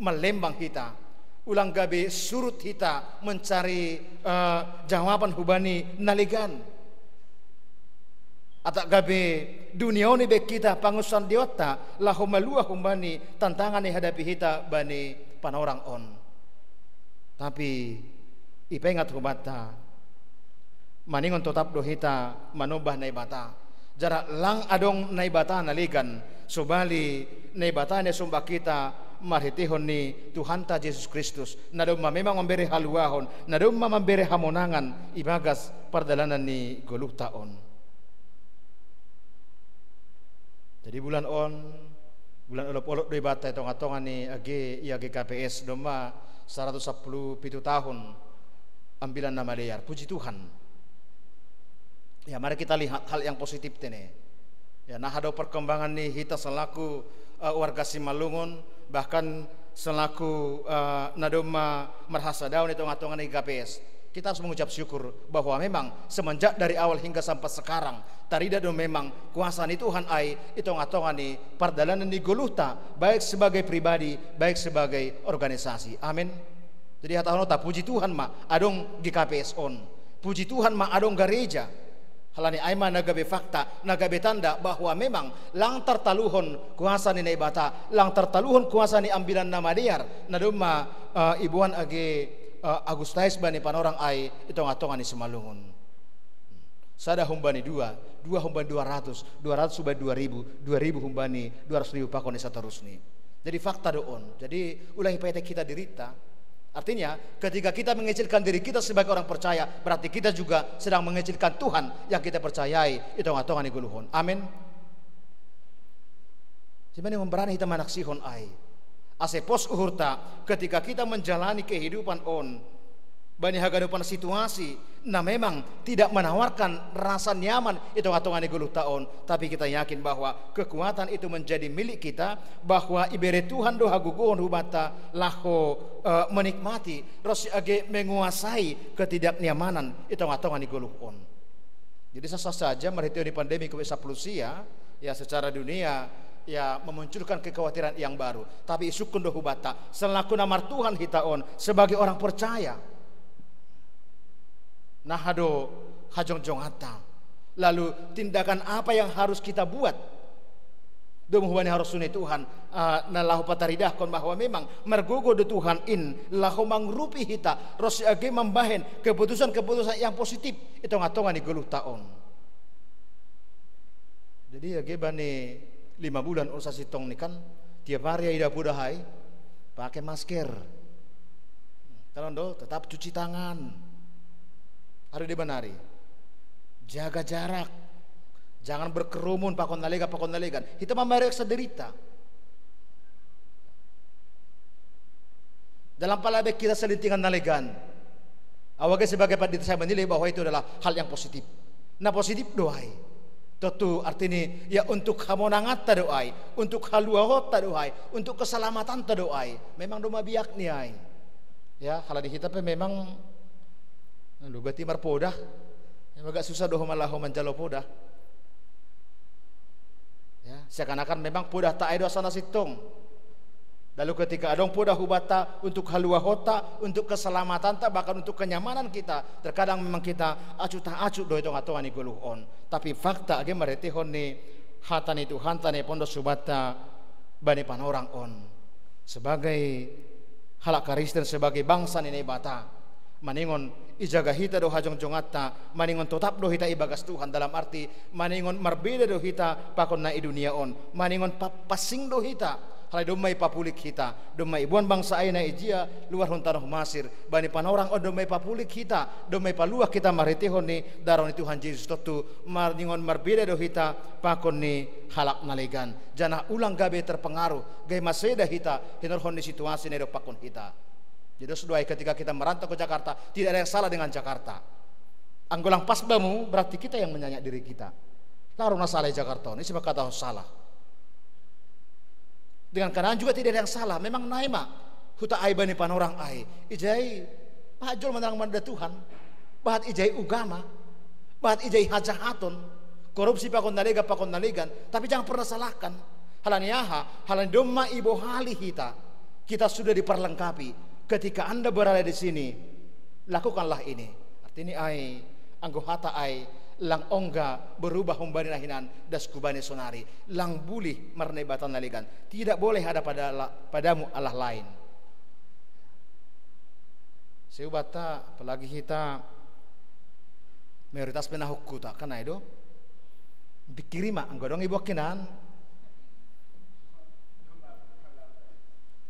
mallembang hita. Ulang gabe surut hita mencari, eh, jawaban hubani na legan. Atap gabe dunia on ibaen hita pangunjunan ni Debata laho maluah humbani tantangan na ihadapi hita bani panorang on. Tapi ipaingat hubanta, maningon totap do hita manombah Naibata. Jala lang adong Naibata na legan, sobali Naibata na somba hita marhiteihon ni Tuhanta Jesus Kristus, na domma memang mambere haluahon, na domma mambere hamonangan ibagas pardalanan ni goluhta on. Jadi bulan on, bulan olop-olop do ibanta i tonga-tonga ni age, ia G K P S, domma saratus sampulu pitu tahun Ambilan Namadear. Puji Tuhan. Ya, mari kita lihat hal yang positif tene. Ya, naha do perkembangan ni hita selaku, eh, warga Simalungun, bahkan selaku, eh, na domma marhasadaon i tonga-tonga ni G K P S. Kita harus mengucap syukur bahwa memang semenjak dari awal hingga sampai sekarang, tarida do memang kuasa ni Tuhan ai i tonga-tonga ni pardalanan ni goluhta, baik sebagai pribadi, baik sebagai organisasi. Amin. Jadi hatahononta, puji Tuhan ma adong G K P S on. Puji Tuhan ma adong gareja. Halani ai ma na gabe fakta, na gabe tanda bahwa memang lang tartaluhon kuasa ni Naibata, lang tartaluhon kuasa ni Ambilan Namadear, na domma, eh, iboan age, eh, Agustais bani panorang ai i tonga-tonga ni Simalungun. Sada humbani dua, dua humbani dua ratus, dua ratus humbani dua ribu, dua ribu humbani dua ratus ribu, pakon i saterusni. Jadi fakta do on. Jadi ulang ipaetek hita dirinta. Artinya, ketika kita mengecilkan diri kita sebagai orang percaya, berarti kita juga sedang mengecilkan Tuhan yang kita percayai i tonga-tonga ni goluh on. Amin. Jadi memang berani hita manaksihon ai. Ase pos uhurta, ketika kita menjalani kehidupan on, bani haganupan situasi na memang tidak menawarkan rasa nyaman i tonga-tonga ni goluhta on, tapi kita yakin bahwa kekuatan itu menjadi milik kita, bahwa ibere Tuhan do hagogohon hubanta laho, eh, menikmati, ro si age menguasai ketidaknyamanan i tonga-tonga ni goluh on. Jadi sah-sah saja marhitehon ni pandemi covid sampulu sia, ya, secara dunia ya memunculkan kekhawatiran yang baru. Tapi isukun do hubata, selaku na martuhan hita on sebagai orang percaya, na hado hajongjonganta, lalu tindakan apa yang harus kita buat? Domu hubani harus sunai Tuhan, uh, na laho pataridahkon bahwa memang margogo do Tuhan in laho mangurupi hita ronsi age mambahen keputusan-keputusan yang positif i tonga-tonga ni goluhta on. Jadi age bani lima bulan on sasintong ni kan, tiap hari ida pudahai pakai masker. Kalau do tetap cuci tangan. Hari di banari, jaga jarak. Jangan berkerumun pakon nalegan, pakon nalegan. Hita mamareksa derita. Dalam pala baik kita selintingan nalegan. Au age sebagai pandita saya menilai bahwa itu adalah hal yang positif. Na positif do ai. Tontu artini ya untuk hamonanganta do ai, untuk haluahonta do ai, untuk keselamatan do ai. Memang do mabiak ni ai. Ya, halani hita pe memang, anu, berarti marpodah. Ya, agak susah do homa laho manjalo podah. Ya, seakan-akan memang podahta ai do asana sintong. Lalu ketika adong podah hubata untuk haluahonta, untuk keselamatanta, bahkan untuk kenyamanan kita, terkadang memang kita acu tak acu do i tonga-tonga ni goluh on. Tapi fakta age maretehon ni hata ni Tuhanta na ipondos hubata bani panorang on. Sebagai halak Kristen, sebagai bangsa ni Naibata, maningon ijaga hita do hajongjonganta, maningon totap do hita ibagas Tuhan, dalam arti maningon marbeda do hita pakon na i dunia on, maningon pa-, pansing do hita, halai domma ipapulik hita, domma iboan bangsa ai na ijia luar hun tanoh Masir, bani panorang on domma ipapulik hita, domma ipaluah hita maretehon ni darah ni Tuhan Jesus. Tontu maningon marbeda do hita pakon ni halak nalegan, janah ulang gabe terpengaruh, gabe maseda hita hinorhon ni situasi na idompakkon hita. Jadi dos do ai ketika kita merantau ke Jakarta, tidak ada yang salah dengan Jakarta. Anggo lang pas bamu, berarti kita yang menyanya diri kita. Lang adong na salah i Jakarta on, ise mangkatahon salah? Dengan keadaan juga tidak ada yang salah. Memang nai ma huta ai bani panorang ai. Ijai bahat jolma na lang mananda Tuhan, bahat ijai ugama, bahat ijai hajahaton, korupsi pakon nalegan, pakon nalegan. Tapi jangan pernah salahkan. Halani aha? Halani domma ibohali hita. Kita sudah diperlengkapi. Ketika Anda berada di sini, lakukanlah ini. Artini ai, anggo hata ai, lang ongga berubah humbani na hinan das hubani sonari, lang bulih marnaibata nalegan. Tidak boleh ada pada la-, padamu Allah lain. Seubata, apalagi hita mayoritas pe na hukkuta, kan ai do? Pikiri ma, anggo adong iboan hinan.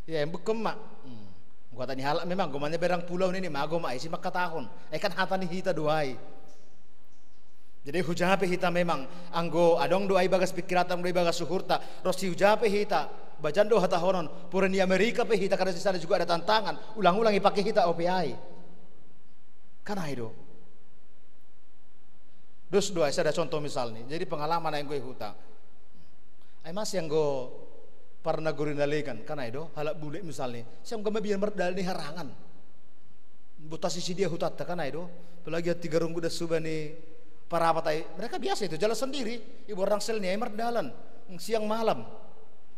Ya, embukkon ma. Hmm. Anggo hata ni halak memang, anggo mane berang pulau nini, mago ma, ise mangkatahon? Eh, kan hata ni hita do ai. Jadi hujaha pe hita memang, anggo adong do ai bagas pikiranta, adong do ai bagas uhurta, ronsi hujaha pe hita, bajan do hatahonon, pura ni Amerika pe hita, karena di sana juga ada tantangan, ulang-ulang ipake hita ope ai. Kan ai do. Dos do ai sada contoh misalni. Jadi pengalaman ai anggo i huta. Ai masa anggo parnagori nalegan, kan ai do, halak bule misalni. Sian anggo mabiar mardalan i harangan. Botasi sidia hutanta, kan ai do. Apalagi hatiga runggu das hubani Parapat ai. Mereka biasa itu jalan sendiri. Iboan rangsel ni ai mardalan siang malam.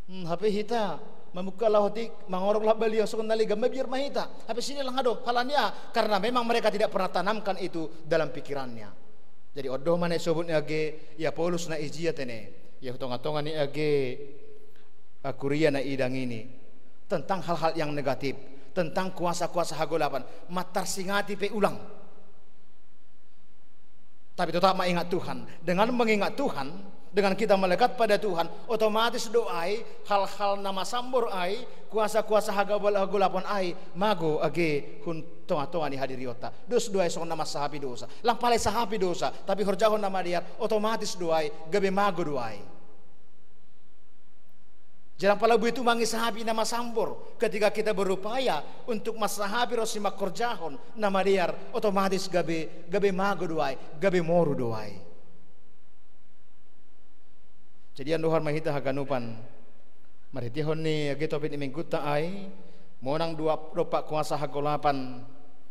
Hmm, hape hita mamungka laho atik, mangorong laho balian, songon nalegan, mabiar ma hita. Hape sidia lang adong, halani aha? Karena memang mereka tidak pernah tanamkan itu dalam pikirannya. Jadi on do ma na isobut ni age, ia Paulus na ijia tene, ia hu tonga-tonga ni age kuria na idangini, tentang hal-hal yang negatif, tentang kuasa-kuasa hagolapan, matarsingati pe ulang. Tapi tetap ma ingat Tuhan. Dengan mengingat Tuhan, dengan kita melekat pada Tuhan, otomatis do ai hal-hal na masambor ai, kuasa-kuasa hagabal-, hagolapan ai, mago age hun tonga-tonga ni hadirionta. Dos do ai songon na mansahapi dosa. Lang pala isahapi dosa, tapi horjahon na madear, otomatis do ai gabe mago do ai. Jarang pala buei tu mangisahapi na masambor. Ketika kita berupaya untuk mansahapi ronsi mangkorjahon na madear, otomatis gabe, gabe mago do ai, gabe moru do ai. Jadi andohar ma hita haganupan, marhitehon ni age topik ni minggunta ai, monang dua dompak kuasa hagolapan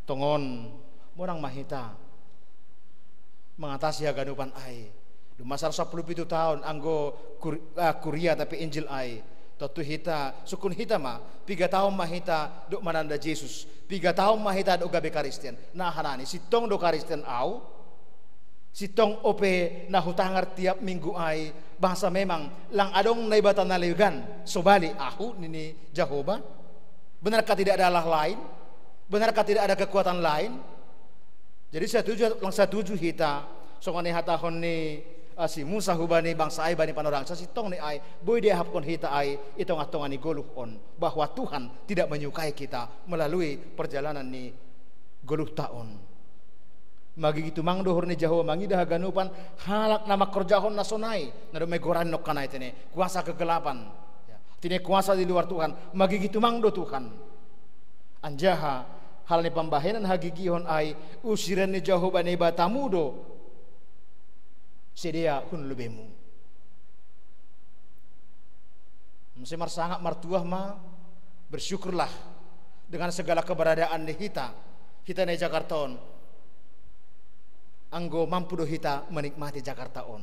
tongon, monang ma hita mangatasi haganupan ai. Duma saratus sampulu pitu taon anggo kur-, ah, kuria tapi Injil ai. Tontu hita, sungkun hita ma, piga taon ma hita dok mananda Jesus, piga taon ma hita dok gabe Karistion. Nah, hanani, sintong do Karistion au, sintong ope na hutangar tiap minggu ai, bangsa memang lang adong Naibata na legan, sobali ahu nini Jahowa. Benarkah tidak ada Allah lain? Benarkah tidak ada kekuatan lain? Jadi setuju, lang setuju hita, songon i hatahon ni, eh, si Musa hubani bangsa ai bani panorang, sasintong ni ai, boi diahapkon hita ai, i tongah-tongah ni goluh on, bahwa Tuhan tidak menyukai kita melalui perjalanan ni goluh taon. Magigi tumang do uhur ni Jahowa mangidah haganupan halak na mangkorjahon na sonai, na doma goran nongkan ai tene, kuasa kegelapan. Ya. Tene kuasa di luar Tuhan, magigi tumang do Tuhan. Anjaha, hal ni pambahenan hagigihon ai, usiran ni Jahowa Naibatamu do. Sidea hun lobemu. Mesti marsangap martuah ma, bersyukurlah dengan segala keberadaan di hita, hita na i Jakarta on. Anggo mampu do hita menikmati Jakarta on.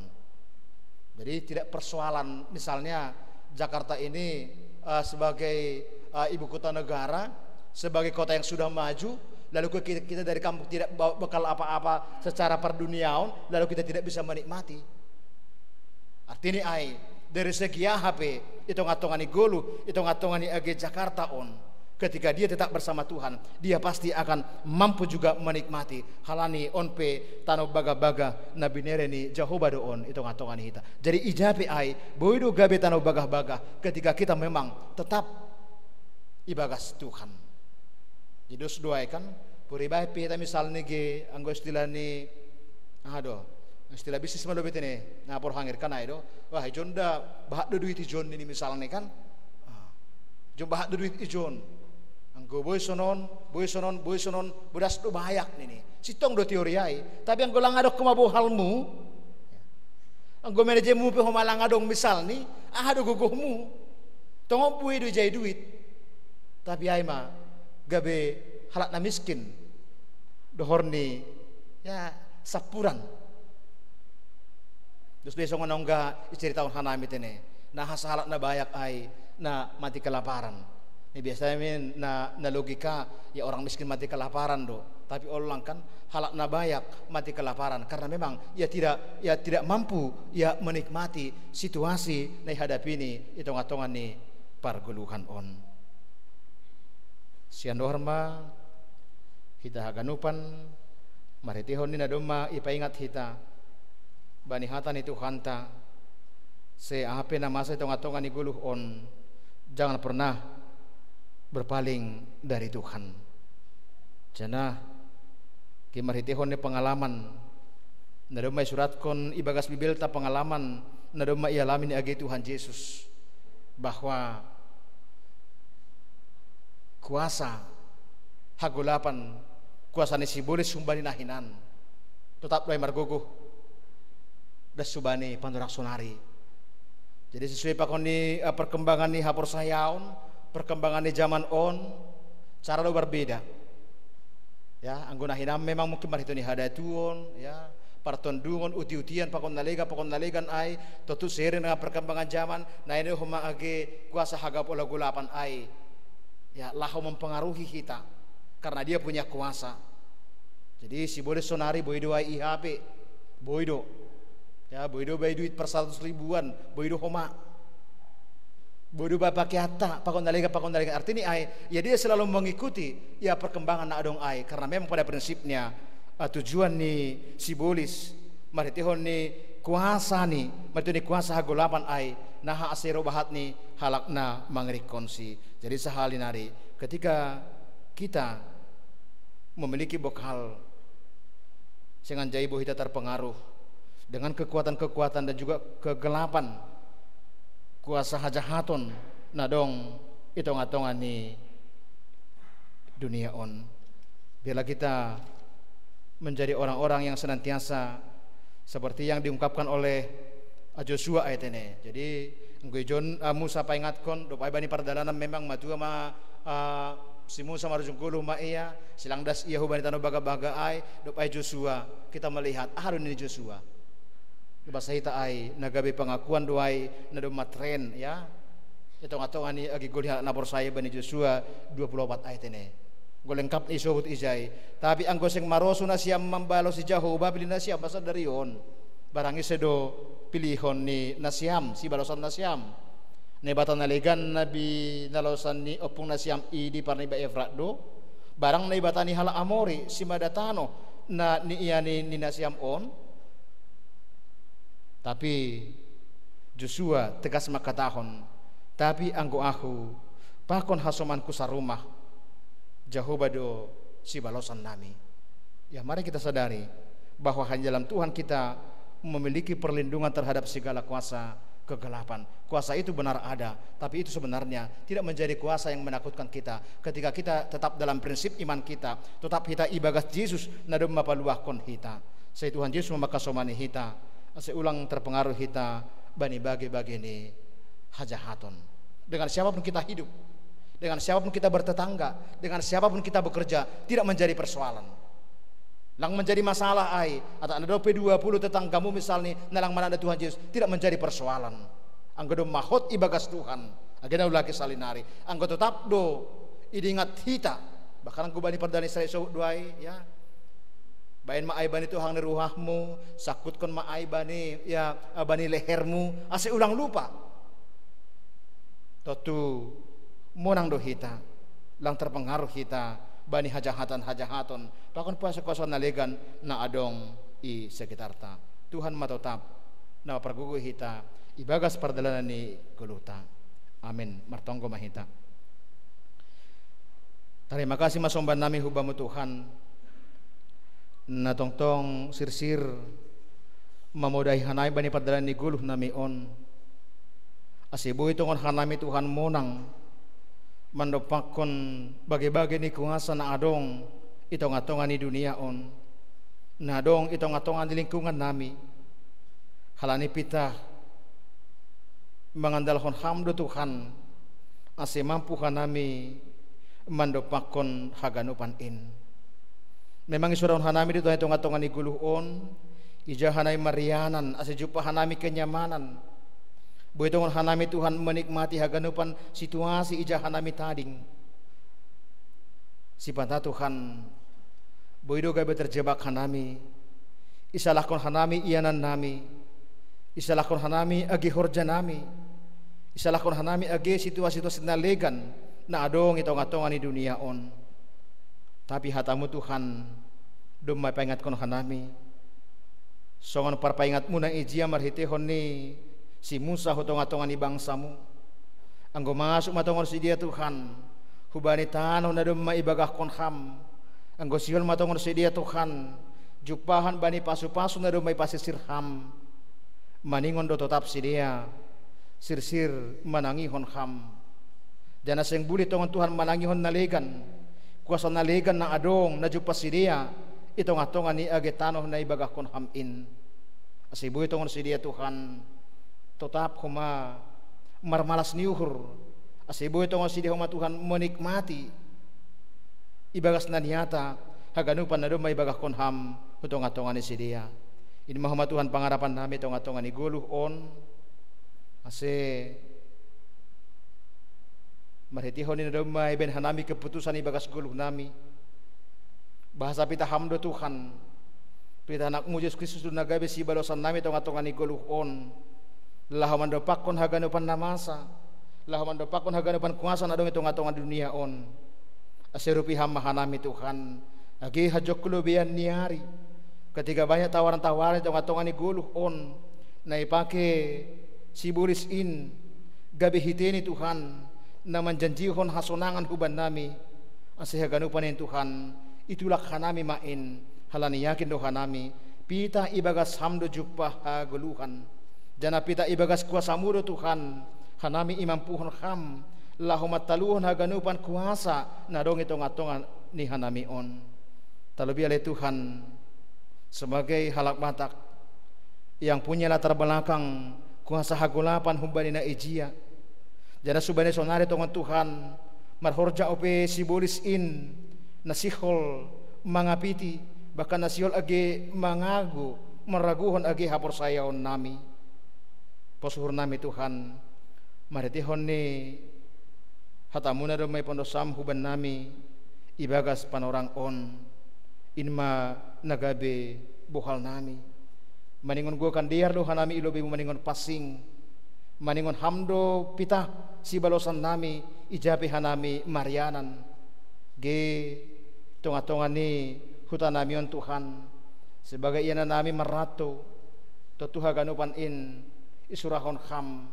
Jadi tidak persoalan misalnya Jakarta ini, eh, sebagai, eh, ibu kota negara, sebagai kota yang sudah maju, lalu kita, kita dari kampung tidak bawa bekal apa-apa secara perduniaon, lalu kita tidak bisa menikmati. Artini ai, dari segi aha pe, i tongah-tongah ni goluh, i tongah-tongah ni age Jakarta on, ketika dia tetap bersama Tuhan, dia pasti akan mampu juga menikmati. Halani on pe tano bagabaga na binere ni Jahowa do on i tongah-tongah ni hita. Jadi ija pe ai, boi do gabe tano bagabaga ketika kita memang tetap ibagas Tuhan. Jadi dos do ai kan, puribae pe hita misalni ge anggo istilah ni, aha do, istilah bisnis ma dope tene, na porhangir kan ai do. Wah, ijon da bahat do duit ijon nini misalni kan. Ah. Ijon bahat do duit ijon. Anggo boi sonon, boi sonon, boi sonon, bodas do bayak nini. Sintong do teori ai. Tapi anggo lang adong homa bohalmu, anggo manajemmu pe homa lang adong misalni, aha do gogohmu? Tongon boi do ijai duit. Tapi ai ma, gabe halak na miskin. Dohor ni, ya, sampuran. Dos do i songon na ungga icaritahon hanami tene. Nah, sahalak na bayak ai na mati kelaparan. Ni biasanya min na, na logika, ya orang miskin mati kelaparan do. Tapi olang kan, halak na bayak mati kelaparan. Karena memang ia tidak, ia tidak mampu ia menikmati situasi na ihadapini i tongah-tongah ni pargoluhan on. Sian dohor ma hita haganupan, marhiteihon ni na domma ipaingat hita bani hata ni Tuhanta, sai aha pe na masa i tongah-tongah ni goluh on, jangan pernah berpaling dari Tuhan. Janah, ke marhiteihon ni pengalaman na domma isuratkon ibagas Bibelta, pengalaman na domma ialami ni age Tuhan Jesus, bahwa kuasa hagolapan, kuasa ni sibolis humbani na hinan, totap do ai margogoh das humbani panorang sonari. Jadi sesuai pakon ni, eh, perkembangan ni haporsayaon, perkembangan ni zaman on, cara do marbeda. Ya, anggo na hinan memang mungkin marhite ni hadatuon, ya, partondungon, uti-utian, pakon na legan, pakon na legan ai, tontu seiring dengan perkembangan zaman, na ini homa age kuasa hagolapan ai. Ya, laho mempengaruhi hita. Karena dia punya kuasa. Jadi sibolis sonari boi do ai i hape, boi do. Ya, boi do bai duit per seratus ribuan, boi do homa. Boi do bai pakeanta, pakon na legan, pakon na legan. Artini ai, ya dia selalu mengikuti, ya, perkembangan na adong ai. Karena memang pada prinsipnya, eh, tujuan ni sibolis, marhiteihon ni kuasa ni, marhiteihon ni kuasa hagolapan ai, na ha asero bahat ni halak na mangirikkonsi. Jadi sahali nari, ketika kita memiliki bekal, seng anjai boi hita terpengaruh dengan kekuatan-kekuatan dan juga kegelapan, kuasa hajahaton na dong i tongah-tongah ni dunia on. Biarlah kita menjadi orang-orang yang senantiasa seperti yang diungkapkan oleh, ah, Josua ayat ini. Jadi, anggo ijon, ah, Musa paingatkon, dob ai bani pardalanan memang matua ma, ah, si Musa marujung goluh ma ia, silang das ia hubani tano bagabaga ai, dob ai Josua, kita melihat, aha do nini Josua. Bahasa hita ai, na gabe pengakuan do ai, na domma tren, ya. Tonga-tonga ni age goluh ni halak na porsaya bani Josua dua puluh opat ayat ene. Golengkap ni sobut ijai. Tapi anggo seng marosu nasiam mambalosi Jahowa pilih nasiam, bahasa dari on. Barang ise do pilihon ni nasiam, sibalosan nasiam. Naibata na legan na binalosan ni ompung nasiam i di parniba Efrat do. Barang Naibata ni halak Amori, simada tano na niiani ni nasiam on. Tapi Josua tegas mangkatahon, tapi anggo ahu, pakon hasomanku sarumah, Jahowa do sibalosan nami. Ya, mari kita sadari bahwa hanya dalam Tuhan kita memiliki perlindungan terhadap segala kuasa kegelapan. Kuasa itu benar ada, tapi itu sebenarnya tidak menjadi kuasa yang menakutkan kita. Ketika kita tetap dalam prinsip iman kita, tetap hita ibagas Jesus, na domma paluahkon hita. Sai Tuhan Jesus ma mangkasomani hita, ase ulang terpengaruh hita bani bage-bage ni hajahaton. Dengan siapapun kita hidup, dengan siapapun kita bertetangga, dengan siapapun kita bekerja, tidak menjadi persoalan. Lang menjadi masalah ai, atau ada dope dua puluh tetanggamu misalnya, na lang mananda Tuhan Jesus, tidak menjadi persoalan. Anggo domma hot ibagas Tuhan, age na ulahi salinari. Anggo tetap do idingat hita, bahkan anggo bani pardalanan Israel sobut do ai, ya. Baen ma ai bani tohang ni ruhahmu, sangkutkon ma ai bani, ya, bani lehermu, ase ulang lupa. Tontu monang do hita, lang terpengaruh hita bani hajahatan-hajahatan, pakon puasa-puasa na legan na adong i sekitarta. Tuhan ma totap na pargogo hita ibagas pardalanan ni goluhta. Amin. Martonggo ma hita. Tarima kasih ma somban nami hu Bamu Tuhan, na tongtong sirsir mamodahi hanami bani pardalanan ni goluh nami on. Ase boi tongon hanami Tuhan monang mandompakkon bage-bage ni kuasa na adong i tonga-tonga ni dunia on, na adong i tonga-tonga ni lingkungan nami. Halani pitah mangandalhon Ham do Tuhan, ase mampu hanami mandompakkon haganupan in. Memang isurahon hanami do Tuhan i tonga-tonga ni goluh on, ija hanami marianan, ase jumpah hanami kenyamanan. Boi tongon hanami Tuhan menikmati haganupan situasi ija hanami tading. Sipata Tuhan, boi do gabe terjebak hanami, isalahkon hanami ianan nami, isalahkon hanami age horja nami, isalahkon hanami age situasi-situasi na legan na adong i tonga-tonga ni dunia on. Tapi hatamu Tuhan domma ipaingatkon hanami, songon parpaingatmuna ijia marhiteihon ni si Musa hu tonga-tonga ni bangsamu. Anggo masuk ma tongon sidea Tuhan hubani tano na domma ibagahkon Ham, anggo sihol ma tongon sidea Tuhan jumpahan bani pasu-pasu na domma ipasirsir Ham, maningon do totap sidea sirsir manangihon Ham. Janah seng bulih tongon Tuhan manangihon na legan, kuasa na legan na adong na jumpah sidea i tonga-tonga ni age tano na ibagahkon Ham in. Ase boi tongon sidea Tuhan totap homa marmalas ni uhur, ase boi tongon sidea homa Tuhan menikmati ibagas na niata haganupan na domma ibagahkon Ham hu tonga-tonga ni sidea. In ma homa Tuhan pangarapan nami tonga-tonga ni goluh on, ase marhiteihon i na domma ibaen hanami keputusan ibagas goluh nami. Bahasa pitah Ham do Tuhan, pitah AnakMu Jesus Kristus do na gabe sibalosan nami tonga-tonga ni goluh on, laho mandompakkon haganupan na masa, laho mandompakkon haganupan kuasa na adong i tonga-tonga dunia on. Ase urupi Ham ma hanami Tuhan, age hajongku lobeian ni ari, ketika banyak tawaran-tawaran i tonga-tonga ni goluh on na ipake sibolis in gabe hite ni Tuhan na manjanjihon hasonangan hubannami. Ase haganupan in Tuhan, itulak hanami ma in, halani yakin do hanami pitah ibagas Ham do jumpah hagoluhan. Janah pitah ibagas kuasa-Mu do Tuhan hanami imampuhon Ham laho mantaluhon haganupan kuasa na adong i tonga-tonga ni hanami on. Terlebih ale Tuhan, sebagai halak Batak yang punya latar belakang kuasa hagolapan humbani na ijia, janah subane sonari tongon Tuhan marhorja ope sibolis in na sihol mangapiti, bahkan na sihol age mangago maraguhon age haporsayaon nami. Pos uhur nami Tuhan, marhitehon ni hatamu na domma ipondosam huban nami ibagas panorang on, in ma na gabe bohal nami. Maningon gokan dear do hanami i lobeimu maningon pansing, maningon ham do pitah sibalosan nami, ija pe hanami marianan. Ge tonga-tonga ni huta nami on Tuhan, sebagai ia na nami marranto, tontu haganupan in isurahon ham,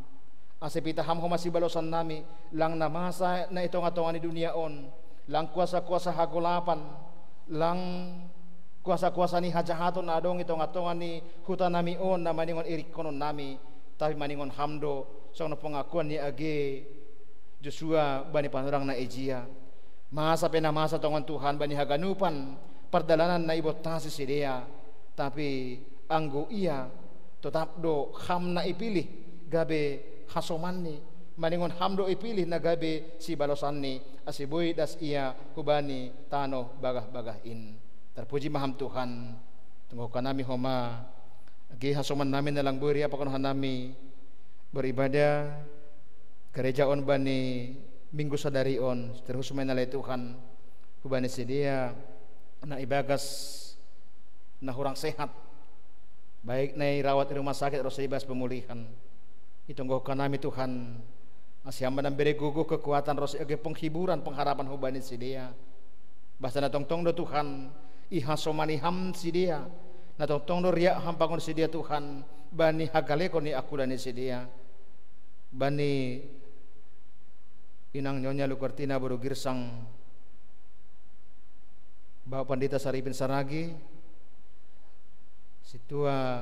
ase pitah ham homa sibalosan nami, lang na masa na i tonga-tonga ni dunia on, lang kuasa-kuasa hagolapan, lang kuasa-kuasa ni hajahaton na adong i tonga-tonga ni huta nami on na maningon iringkonon nami, tapi maningon ham do songon pangakuan ni age Josua bani panorang na ijia. Masa pe na masa tongon Tuhan bani haganupan pardalanan na ibotohsi sidea, tapi anggo ia, totap do ham na ipilih gabe hasomanni, maningon ham do ipilih na gabe sibalosanni, ase boi das ia hubani tanoh bagah-bagah in. Tarpuji ma ham Tuhan. Tonggohon nami homa age hasoman nami na lang boi riap pakon hanami beribadah gareja on bani minggu sadari on, terkhusus ma inalai Tuhan hubani sidea na ibagas na hurang sehat, baik na irawat i rumah sakit ronsi ibagas pemulihan. Itonggohon nami Tuhan, ase ham ma na mambere gogoh, kekuatan ronsi age penghiburan, pengharapan hubani sidea. Basa na tongtong do Tuhan ihasomani ham sidea, na tongtong do riap ham pakon sidea Tuhan, bani hagalekon ni angkup ni sidea. Bani inang Nyonya Lukertina boru Girsang, Bapak Pandita Saripin Saragi, Sintua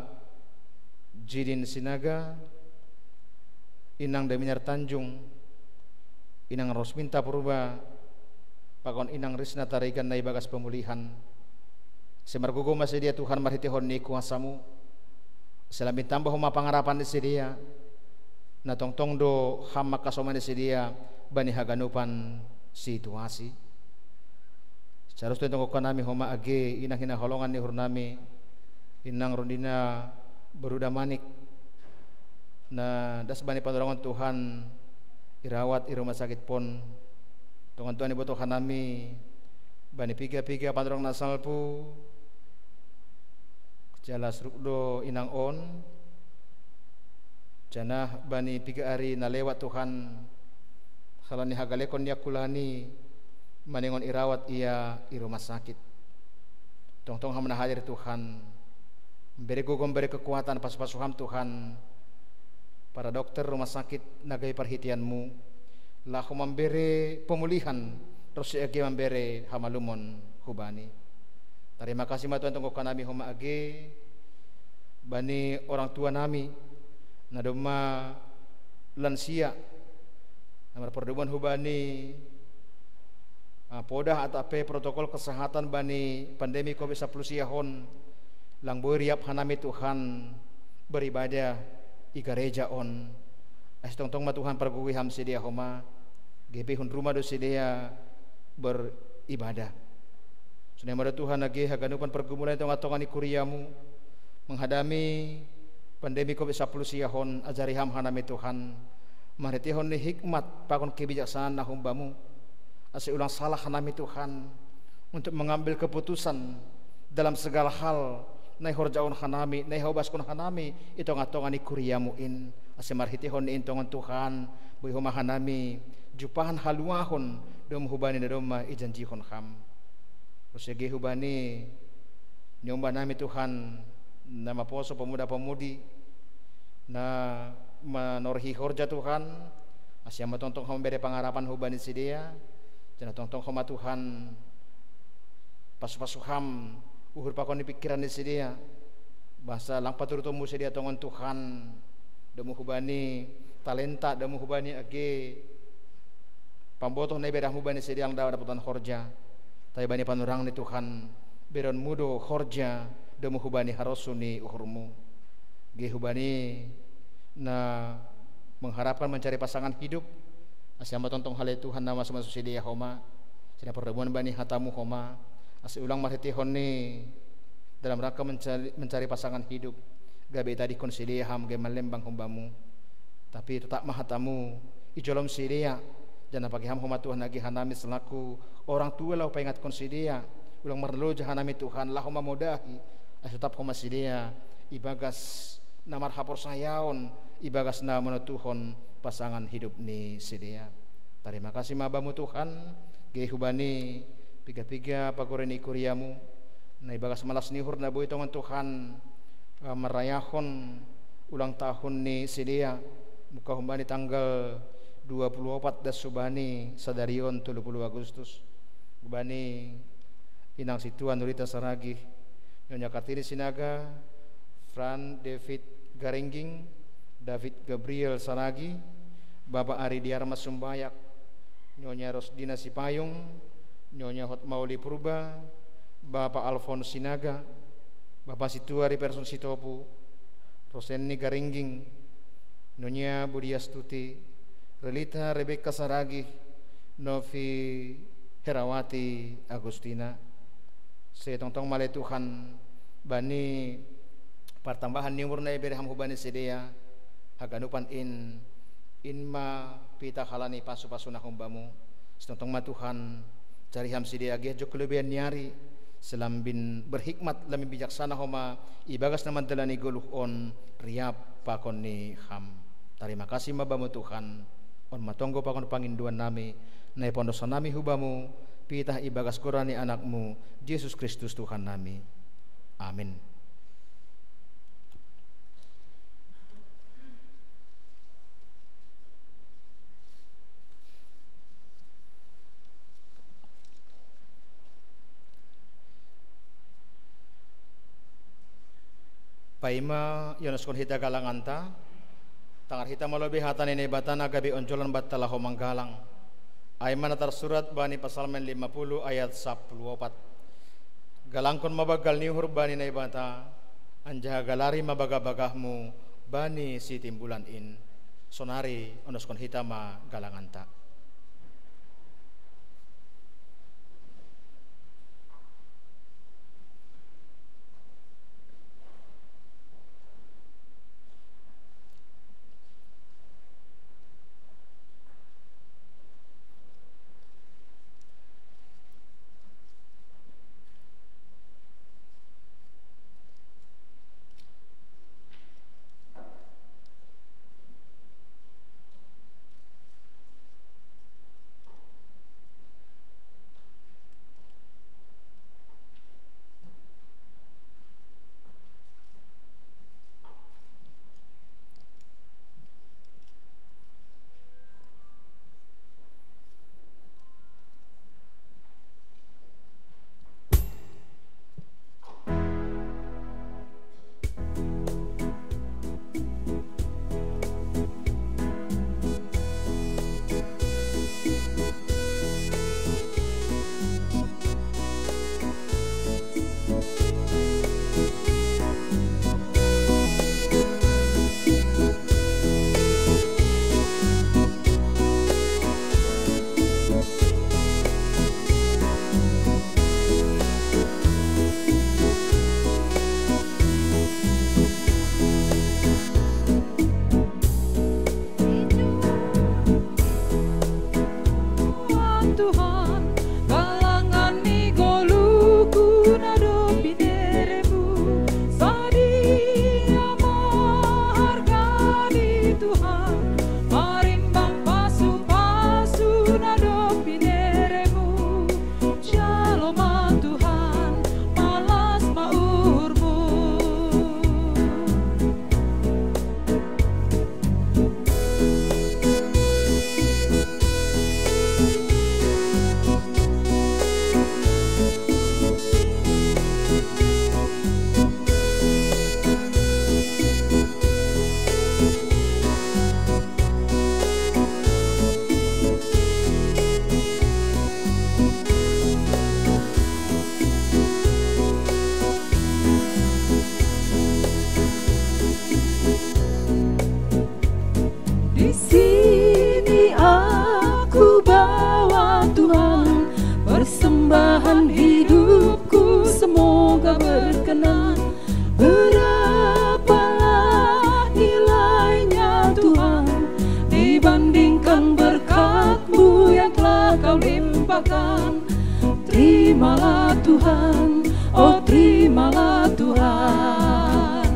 Jidin Sinaga, Inang Daminar Tanjung, Inang Rosminta Purba, pakon Inang Risna Tarigan na ibagas pemulihan. Ase margogoh ma sidea Tuhan marhitehon ni kuasamu. Ase lambin tambah homa pangarapan ni sidea, na tongtong do ham mangkasomani sidea bani haganupan situasi. Seharusnya tonggohon nami homa age inang hinaholongan ni uhur nami, Inang Rondina boru Damanik, na das bani panorang on Tuhan irawat i rumah sakit pon. Tongon Tuhan ibotohon nami bani piga-piga panorang na salpu, jala siruk do inang on, janah bani piga ari na lewat Tuhan, halani hagalekon ni angkup ni maningon irawat ia i rumah sakit. Tongtong ham na hadir Tuhan, mambere gogoh, mambere kekuatan, pasu-pasu ham Tuhan para dokter rumah sakit na gabe parhiteanmu, laho mambere pemulihan, ronsi age mambere hamalumon hubani. Tarima kasih ma Tuhan, tonggohon nami homa age bani orang tua nami na domma lansia, na marpardomuan hubani ah, podah atap pe protokol kesehatan bani pandemi covid sampulu sia on, lang boi riap hanami Tuhan beribadah i gareja on. Ase tongtong ma Tuhan pargogohi ham sidea homa, gabe hun rumah do sidea beribadah. Sonai ma do Tuhan age haganupan pergumulan i tonga-tonga ni kuriamu, menghadapi pandemi covid sampulu sia on, ajari ham hanami Tuhan, marhitehon ni hikmat pakon kebijaksanaan na humbamu, ase ulang salah hanami Tuhan untuk mengambil keputusan dalam segala hal na ihorjahon hanami, na ihabaskon hanami i tonga-tonga ni kuriamu in. Ase marhitehon ni in tongon Tuhan, boi homa hanami jumpahan haluahon domu hubani na domma ijanjihon ham. Ronsi age hubani niombah nami Tuhan, na maposo pemuda-pemudi na manorih horja Tuhan, ase ham ma tongtong ham mambere pangarapan hubani sidea, janah tongtong ham ma Tuhan pasu-pasu ham uhur pakon ni pingkiran ni sidea, basa lang paturutonmu sidea tongon Tuhan, domu hubani talenta, domu hubani age pambotoh na iberengmu bani sidea, lang dapot dapotan horja. Tapi bani panorang ni Tuhan, bereonmu do horja domu hubani harosuh ni uhurmu. Age hubani na mengharapkan mencari pasangan hidup, ase ham ma tongtong halai Tuhan na masu-masu sidea homa, sonai pardomuan bani hatamu homa, ase ulang marhitehon ni dalam rangka mencari, mencari pasangan hidup. Gabe itadihkon sidea ham gabe manlembang hum Bamu. Tapi tetap ma hata-Mu ijolom sidea. Janah pake ham homa Tuhan age hanami selaku orang tua laho paingatkon sidea. Ulang marloja hanami Tuhan laho mamodahi, asa tetap homa sidea ibagas na marhaporsayaon, ibagas na manontuhon pasangan hidup ni sidea. Tarima kasih ma Bamu Tuhan, gabe hubani piga-piga pagori ni kuria-Mu, na ibagas malas ni uhur na boi tongon Tuhan, eh, marayahon ulang tahun ni sidea, mungkah hubani tanggal dua puluh opat das hubani sadari on tolu puluh Agustus. Hubani inang sintua Nurita Saragih, Nyonya Kartini Sinaga, Fran David Garingging, David Gabriel Saragih, Bapak Ari Diarma Sumbayak, Nyonya Rosdina Sipayung, Nyonya Hotmauli Purba, Bapak Alfons Sinaga, Bapak Sintua Riperson Sitopu, Rosenni Garingging, Nyonya Budiastuti, Relita Rebeka Saragih, Novi Herawati Agustina. Sai tongtong ma ale Tuhan bani partambahan ni umur na ibere ham hubani sidea, haganupan in, in ma pitah halani pasu-pasuna hum Bamu. Sai tongtong ma Tuhan, jari ham sidea age jok kelebihan ni ari, sai lambin berhikmat, lambin bijaksana homa ibagas na mandalani goluh on riap pakon ni ham. Tarima kasih ma Bamu Tuhan. On ma tonggo pakon pangindoan nami, na ipondosan nami hu Bamu, pitah ibagas goran ni Anak-Mu, Jesus Kristus Tuhan nami. Amin. Paima ionoskon hita galanganta, tangar hita ma lobei hata ni Naibata na gabe onjolan banta laho manggalang. Ai ma na tarsurat bani Psalmen lima puluh ayat sapuluh opat. Galangkon ma banggal ni uhur bani Naibata, anjaha galari ma bagah-bagahmu bani Sitimbulan in. Sonari onoskon hita ma galanganta. Tuhan, galangan ni goluhku na dob iberemu, sadia ma harga ni Tuhan, marimbang pasu-pasu na dob iberemu. Jalo ma Tuhan, malas ma uhurmu. Berapalah nilainya, Tuhan, dibandingkan berkat-Mu yang telah Kau limpahkan. Terimalah, Tuhan, oh, terimalah, Tuhan.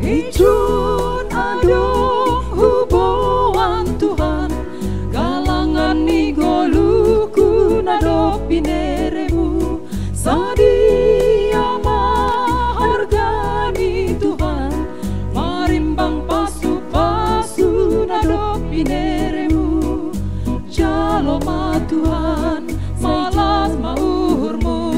Ijun adong huboan, Tuhan, galangan ni goluhku na dob binereMu. Sadia ma hargani, Tuhan, marimbang pasupasu na dob binereMu. Jalo ma, Tuhan, malas ma uhurMu.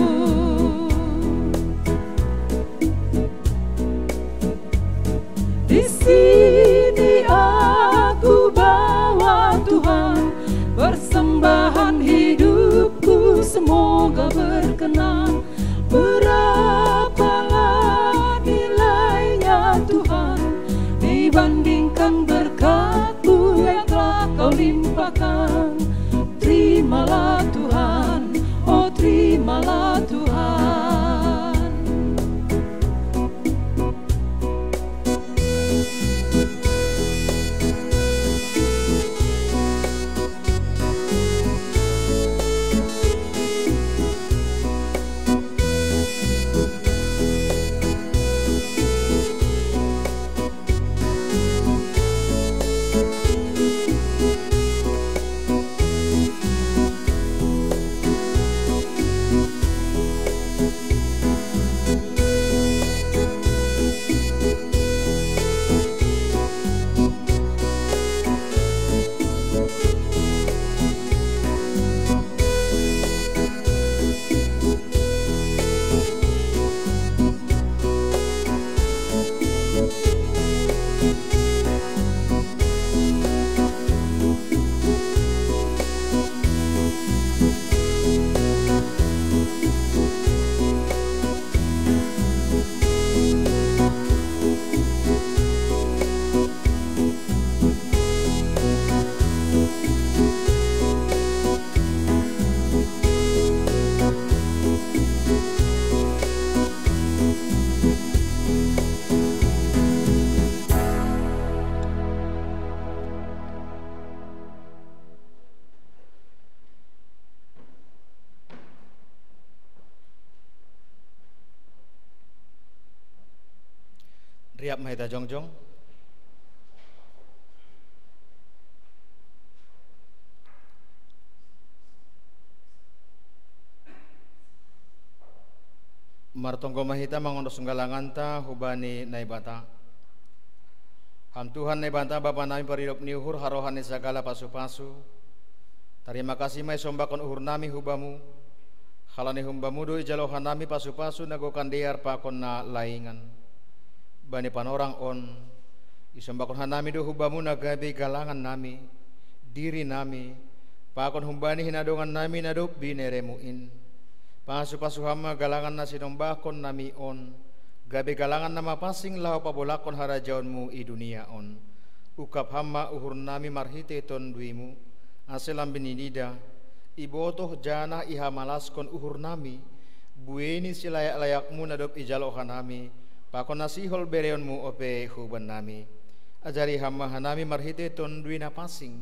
Di sini aku bawa, Tuhan, persembahan hidupku, semoga berkenan. Berapalah nilainya, Tuhan, dibandingkan berkat-Mu yang telah Kau limpahkan. Terimalah, Tuhan, oh, terimalah, Tuhan. Riap ma hita jongjong. Martonggo ma hita mangondos galanganta hubani Naibata. Ham Tuhan Naibata, Bapa nami paridop ni uhur, harohan ni sagala pasupasu, tarima kasih ma isombahkon uhur nami hu Bamu, halani hum Bamu do ijalo hanami pasupasu na gokan dear pakon na laingan. Bani panorang on, isombahkon hanami do hu Bamu na gabe galangan nami, diri nami, pakon humbani hinadongan nami na dob binereMu in. Pasupasu Ham ma galangan na sinombahkon nami on, gabe galangan na mapansing laho pabolakkon harajaonMu i dunia on. Ungkap Ham ma uhur nami marhitei TonduyMu, ase lambin ni ida, ibotoh janah ihamalaskon uhur nami, buei ni silayak-layakMu na dob ijalo hanami, pakon na sihol bereonMu ope huban nami. Ajari Ham ma hanami marhitei Tonduy Na Pansing,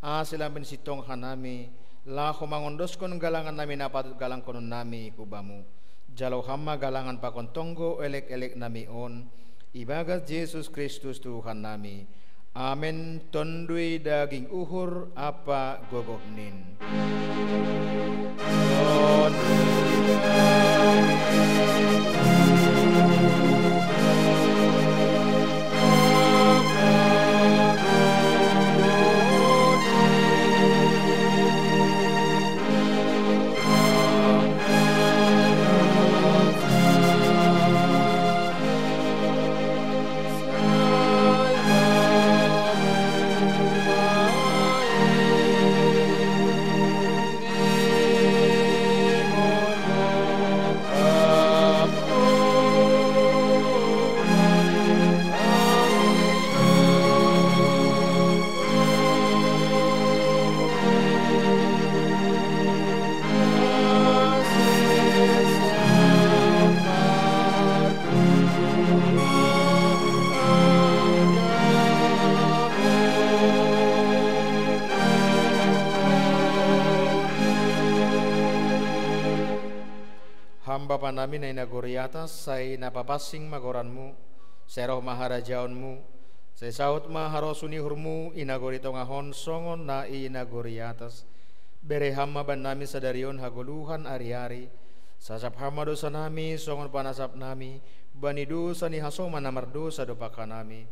ase lambin sintong hanami, laho mangondoskon galangan nami na patut galangkonon nami hu Bamu. Jalo Ham ma galangan pakon tonggo elek-elek nami on, ibagas Jesus Kristus Tuhan nami. Amen. Tonduy daging uhur ampa gogohNin. Bapa nami na i nagori atas, sai na papansing ma goranmu, sai roh ma harajaonmu, sai saut ma harosuh ni uhurmu i nagori tongah on songon na i nagori atas. Bere Ham ma bannami sadari on hagoluhan ari-ari, sasap Ham ma dosa nami songon panasap nami bani dosa ni hasoman na mardosa dompak hanami.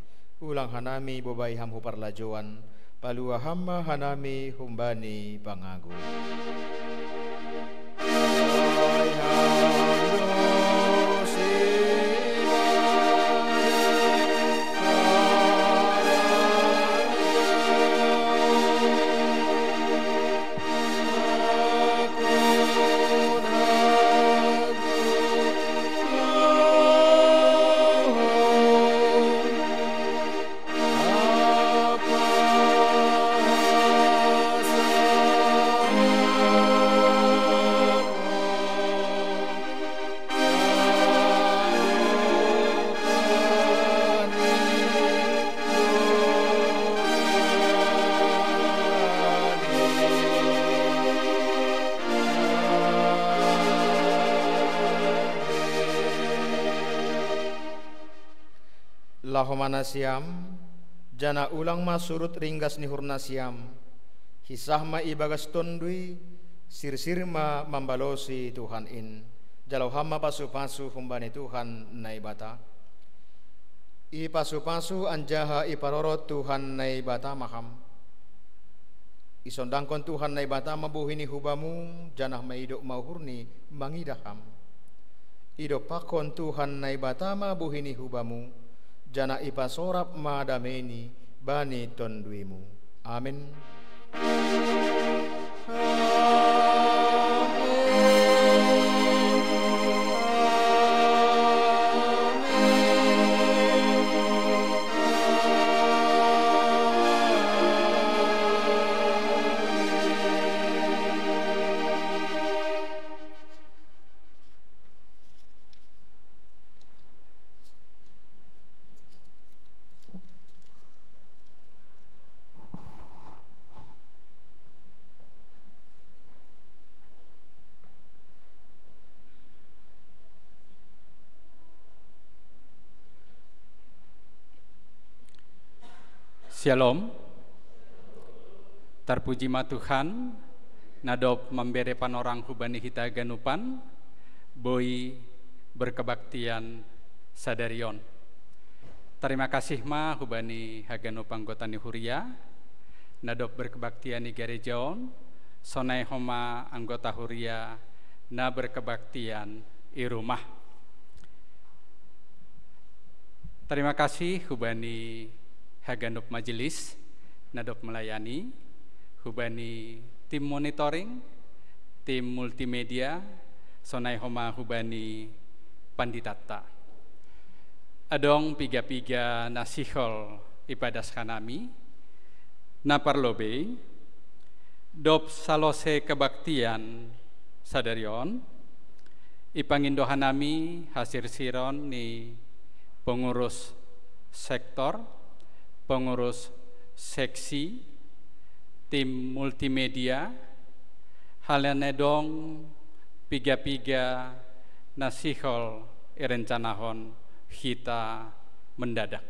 Ulang hanami bobai Ham hu parlajoan, palua Ham ma hanami humbani pangago. Laho ma nasiam, janah ulang ma surut ringgas ni uhur nasiam, hinsah ma ibagas Tonduy, sirsir ma mambalosi Tuhan in. Jalo Ham ma pasu-pasu humbani Tuhan Naibata. Ipasu-pasu anjaha iparorot Tuhan Naibata ma Ham. Isondangkon Tuhan Naibata ma buhini hu bamu, janah maidop ma uhurni mangidah Ham. Idompakkon Tuhan Naibata ma buhini hu bamu, janah ipasorap ma dameini bani tonduymu. Amen. Syalom. Tarpuji ma Tuhan, na dob mambere panorang hubani hita haganupan, boi berkebaktian sadari on. Tarima kasih ma hubani haganup anggota ni huria, na dob berkebaktian i gareja on, sonai homa anggota huria na berkebaktian i rumah. Tarima kasih hubani haganup majelis na dob melayani, hubani tim monitoring, tim multimedia, sonai homa hubani panditanta. Adong piga-piga na sihol ipadas hanami, na parlobei, dob salose kebaktian sadari on, ipangindo hanami hasirsiron ni pengurus sektor, pengurus seksi, tim multimedia, halani adong piga-piga na sihol irencanahon hita mendadak.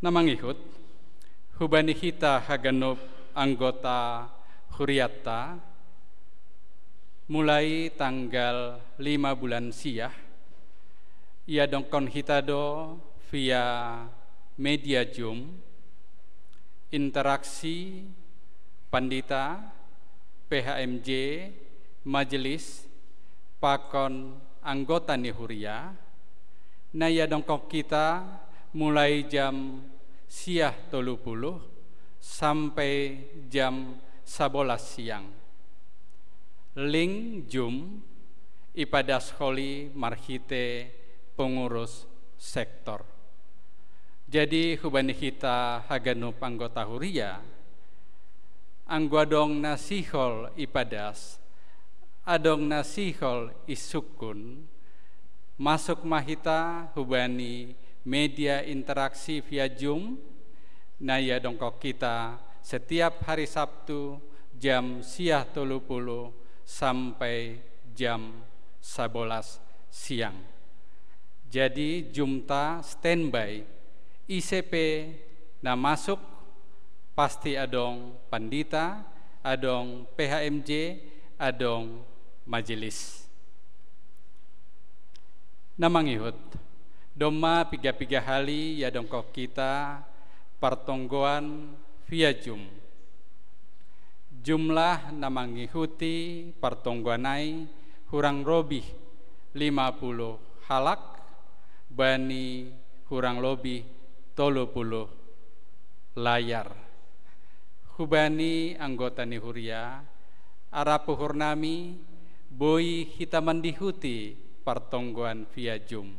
Na mangihut, hubani hita haganup anggota hurianta, mulai tanggal lima bulan siah, iadongkon hita do via media Zoom, interaksi pandita, P H M J, majelis, pakon anggota ni huria, na iadongkon hita mulai jam siah tolu puluh sampai jam sabolas siang. Link Zoom ipadas holi marhite pengurus sektor. Jadi hubani hita haganup anggota huria, anggo adong na sihol ipadas, adong na sihol isungkun, masuk ma hita hubani media interaksi via Zoom, na iadongkon hita setiap hari Sabtu jam siah tolu puluh sampai jam sebelas siang. Jadi jumta standby, ise pe na masuk pasti adong pandita, adong P H M J, adong majelis. Na mangihut, domma piga-piga hali iadongkon hita partonggoan via Zoom. Jumlah na mangihuti partonggoan ai hurang robih lima puluh halak, bani hurang robih tolu puluh layar. Hubani anggota ni huria, arap uhur nami, boi hita mandihuti partonggoan via Zoom.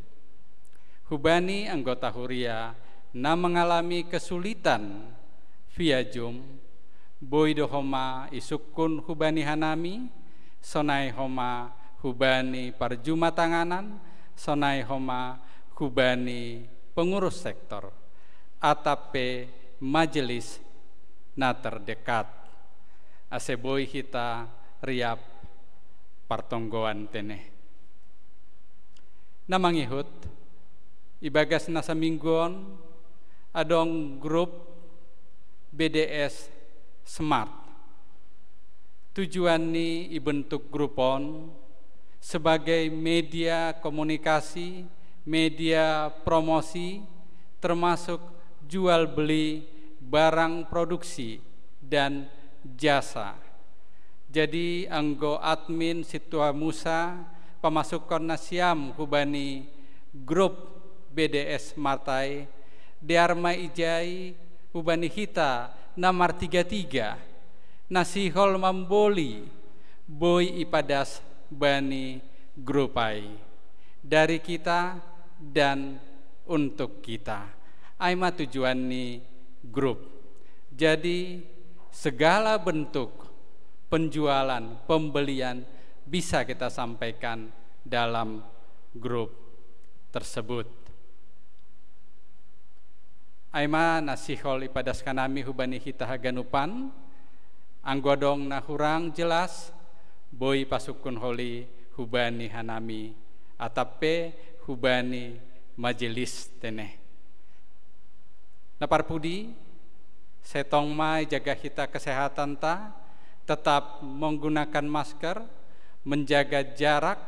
Hubani anggota huria na mangalami kesulitan via Zoom, boi do homa isungkun hubani hanami, sonai homa hubani parjumatanganan, sonai homa hubani pengurus sektor, atap pe majelis na terdekat. Ase boi hita riap partonggoan tene. Na mangihut, ibagas na saminggu on, adong grup B D S Smart. Tujuan ni ibentuk grup on sebagai media komunikasi, media promosi, termasuk jual beli barang produksi dan jasa. Jadi anggo admin sintua Musa, pamasukkon nasiam hubani grup B D S Smart ai, dear ma ijai hubani hita na martiga-tiga, na sihol mamboli, boi ipadas bani grup ai. Dari kita dan untuk kita. Ai ma tujuan ni grup. Jadi segala bentuk penjualan, pembelian bisa kita sampaikan dalam grup tersebut. Ai ma na sihol ipadas hanami hubani hita haganupan, anggo adong na hurang jelas, boi pasungkun holi hubani hanami, atap pe hubani majelis tene. Na parpudi, sai tong ma ijaga hita kesehatanta, tetap menggunakan masker, menjaga jarak,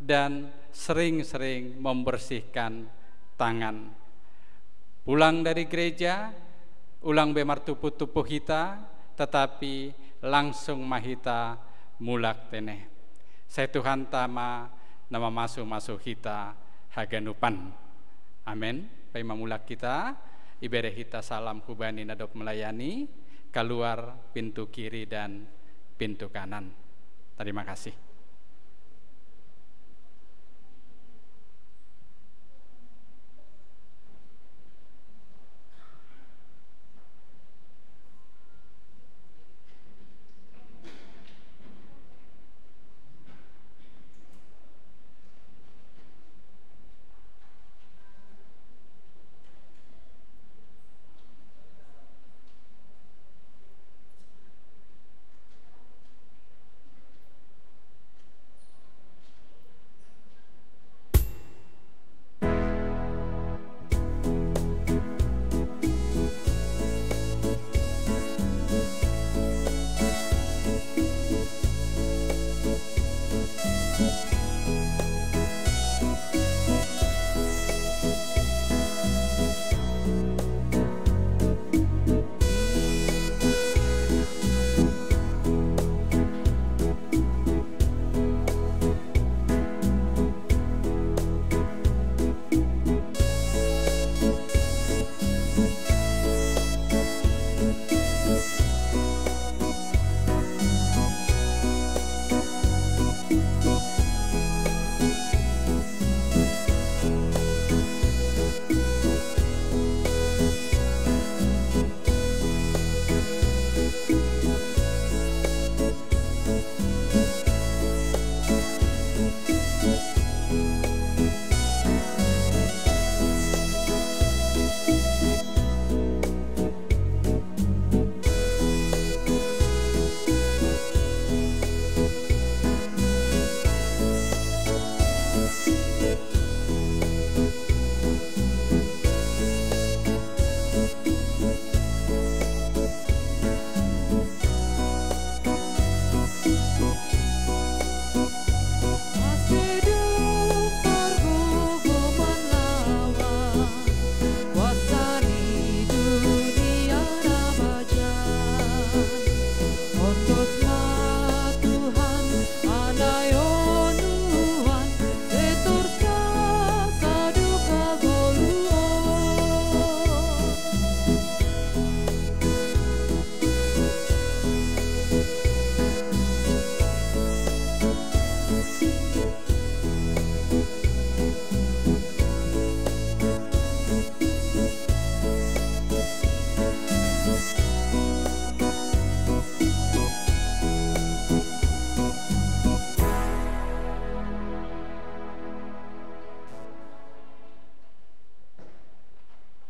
dan sering-sering membersihkan tangan. Pulang dari gereja, ulang be martupu-tupu hita, tetapi langsung ma hita mulak tene. Sai Tuhanta ma na mamasu-masu hita haganupan. Amen. Paima mulak hita, ibere hita salam hubani na dob melayani, kaluar pintu kiri dan pintu kanan. Terima kasih.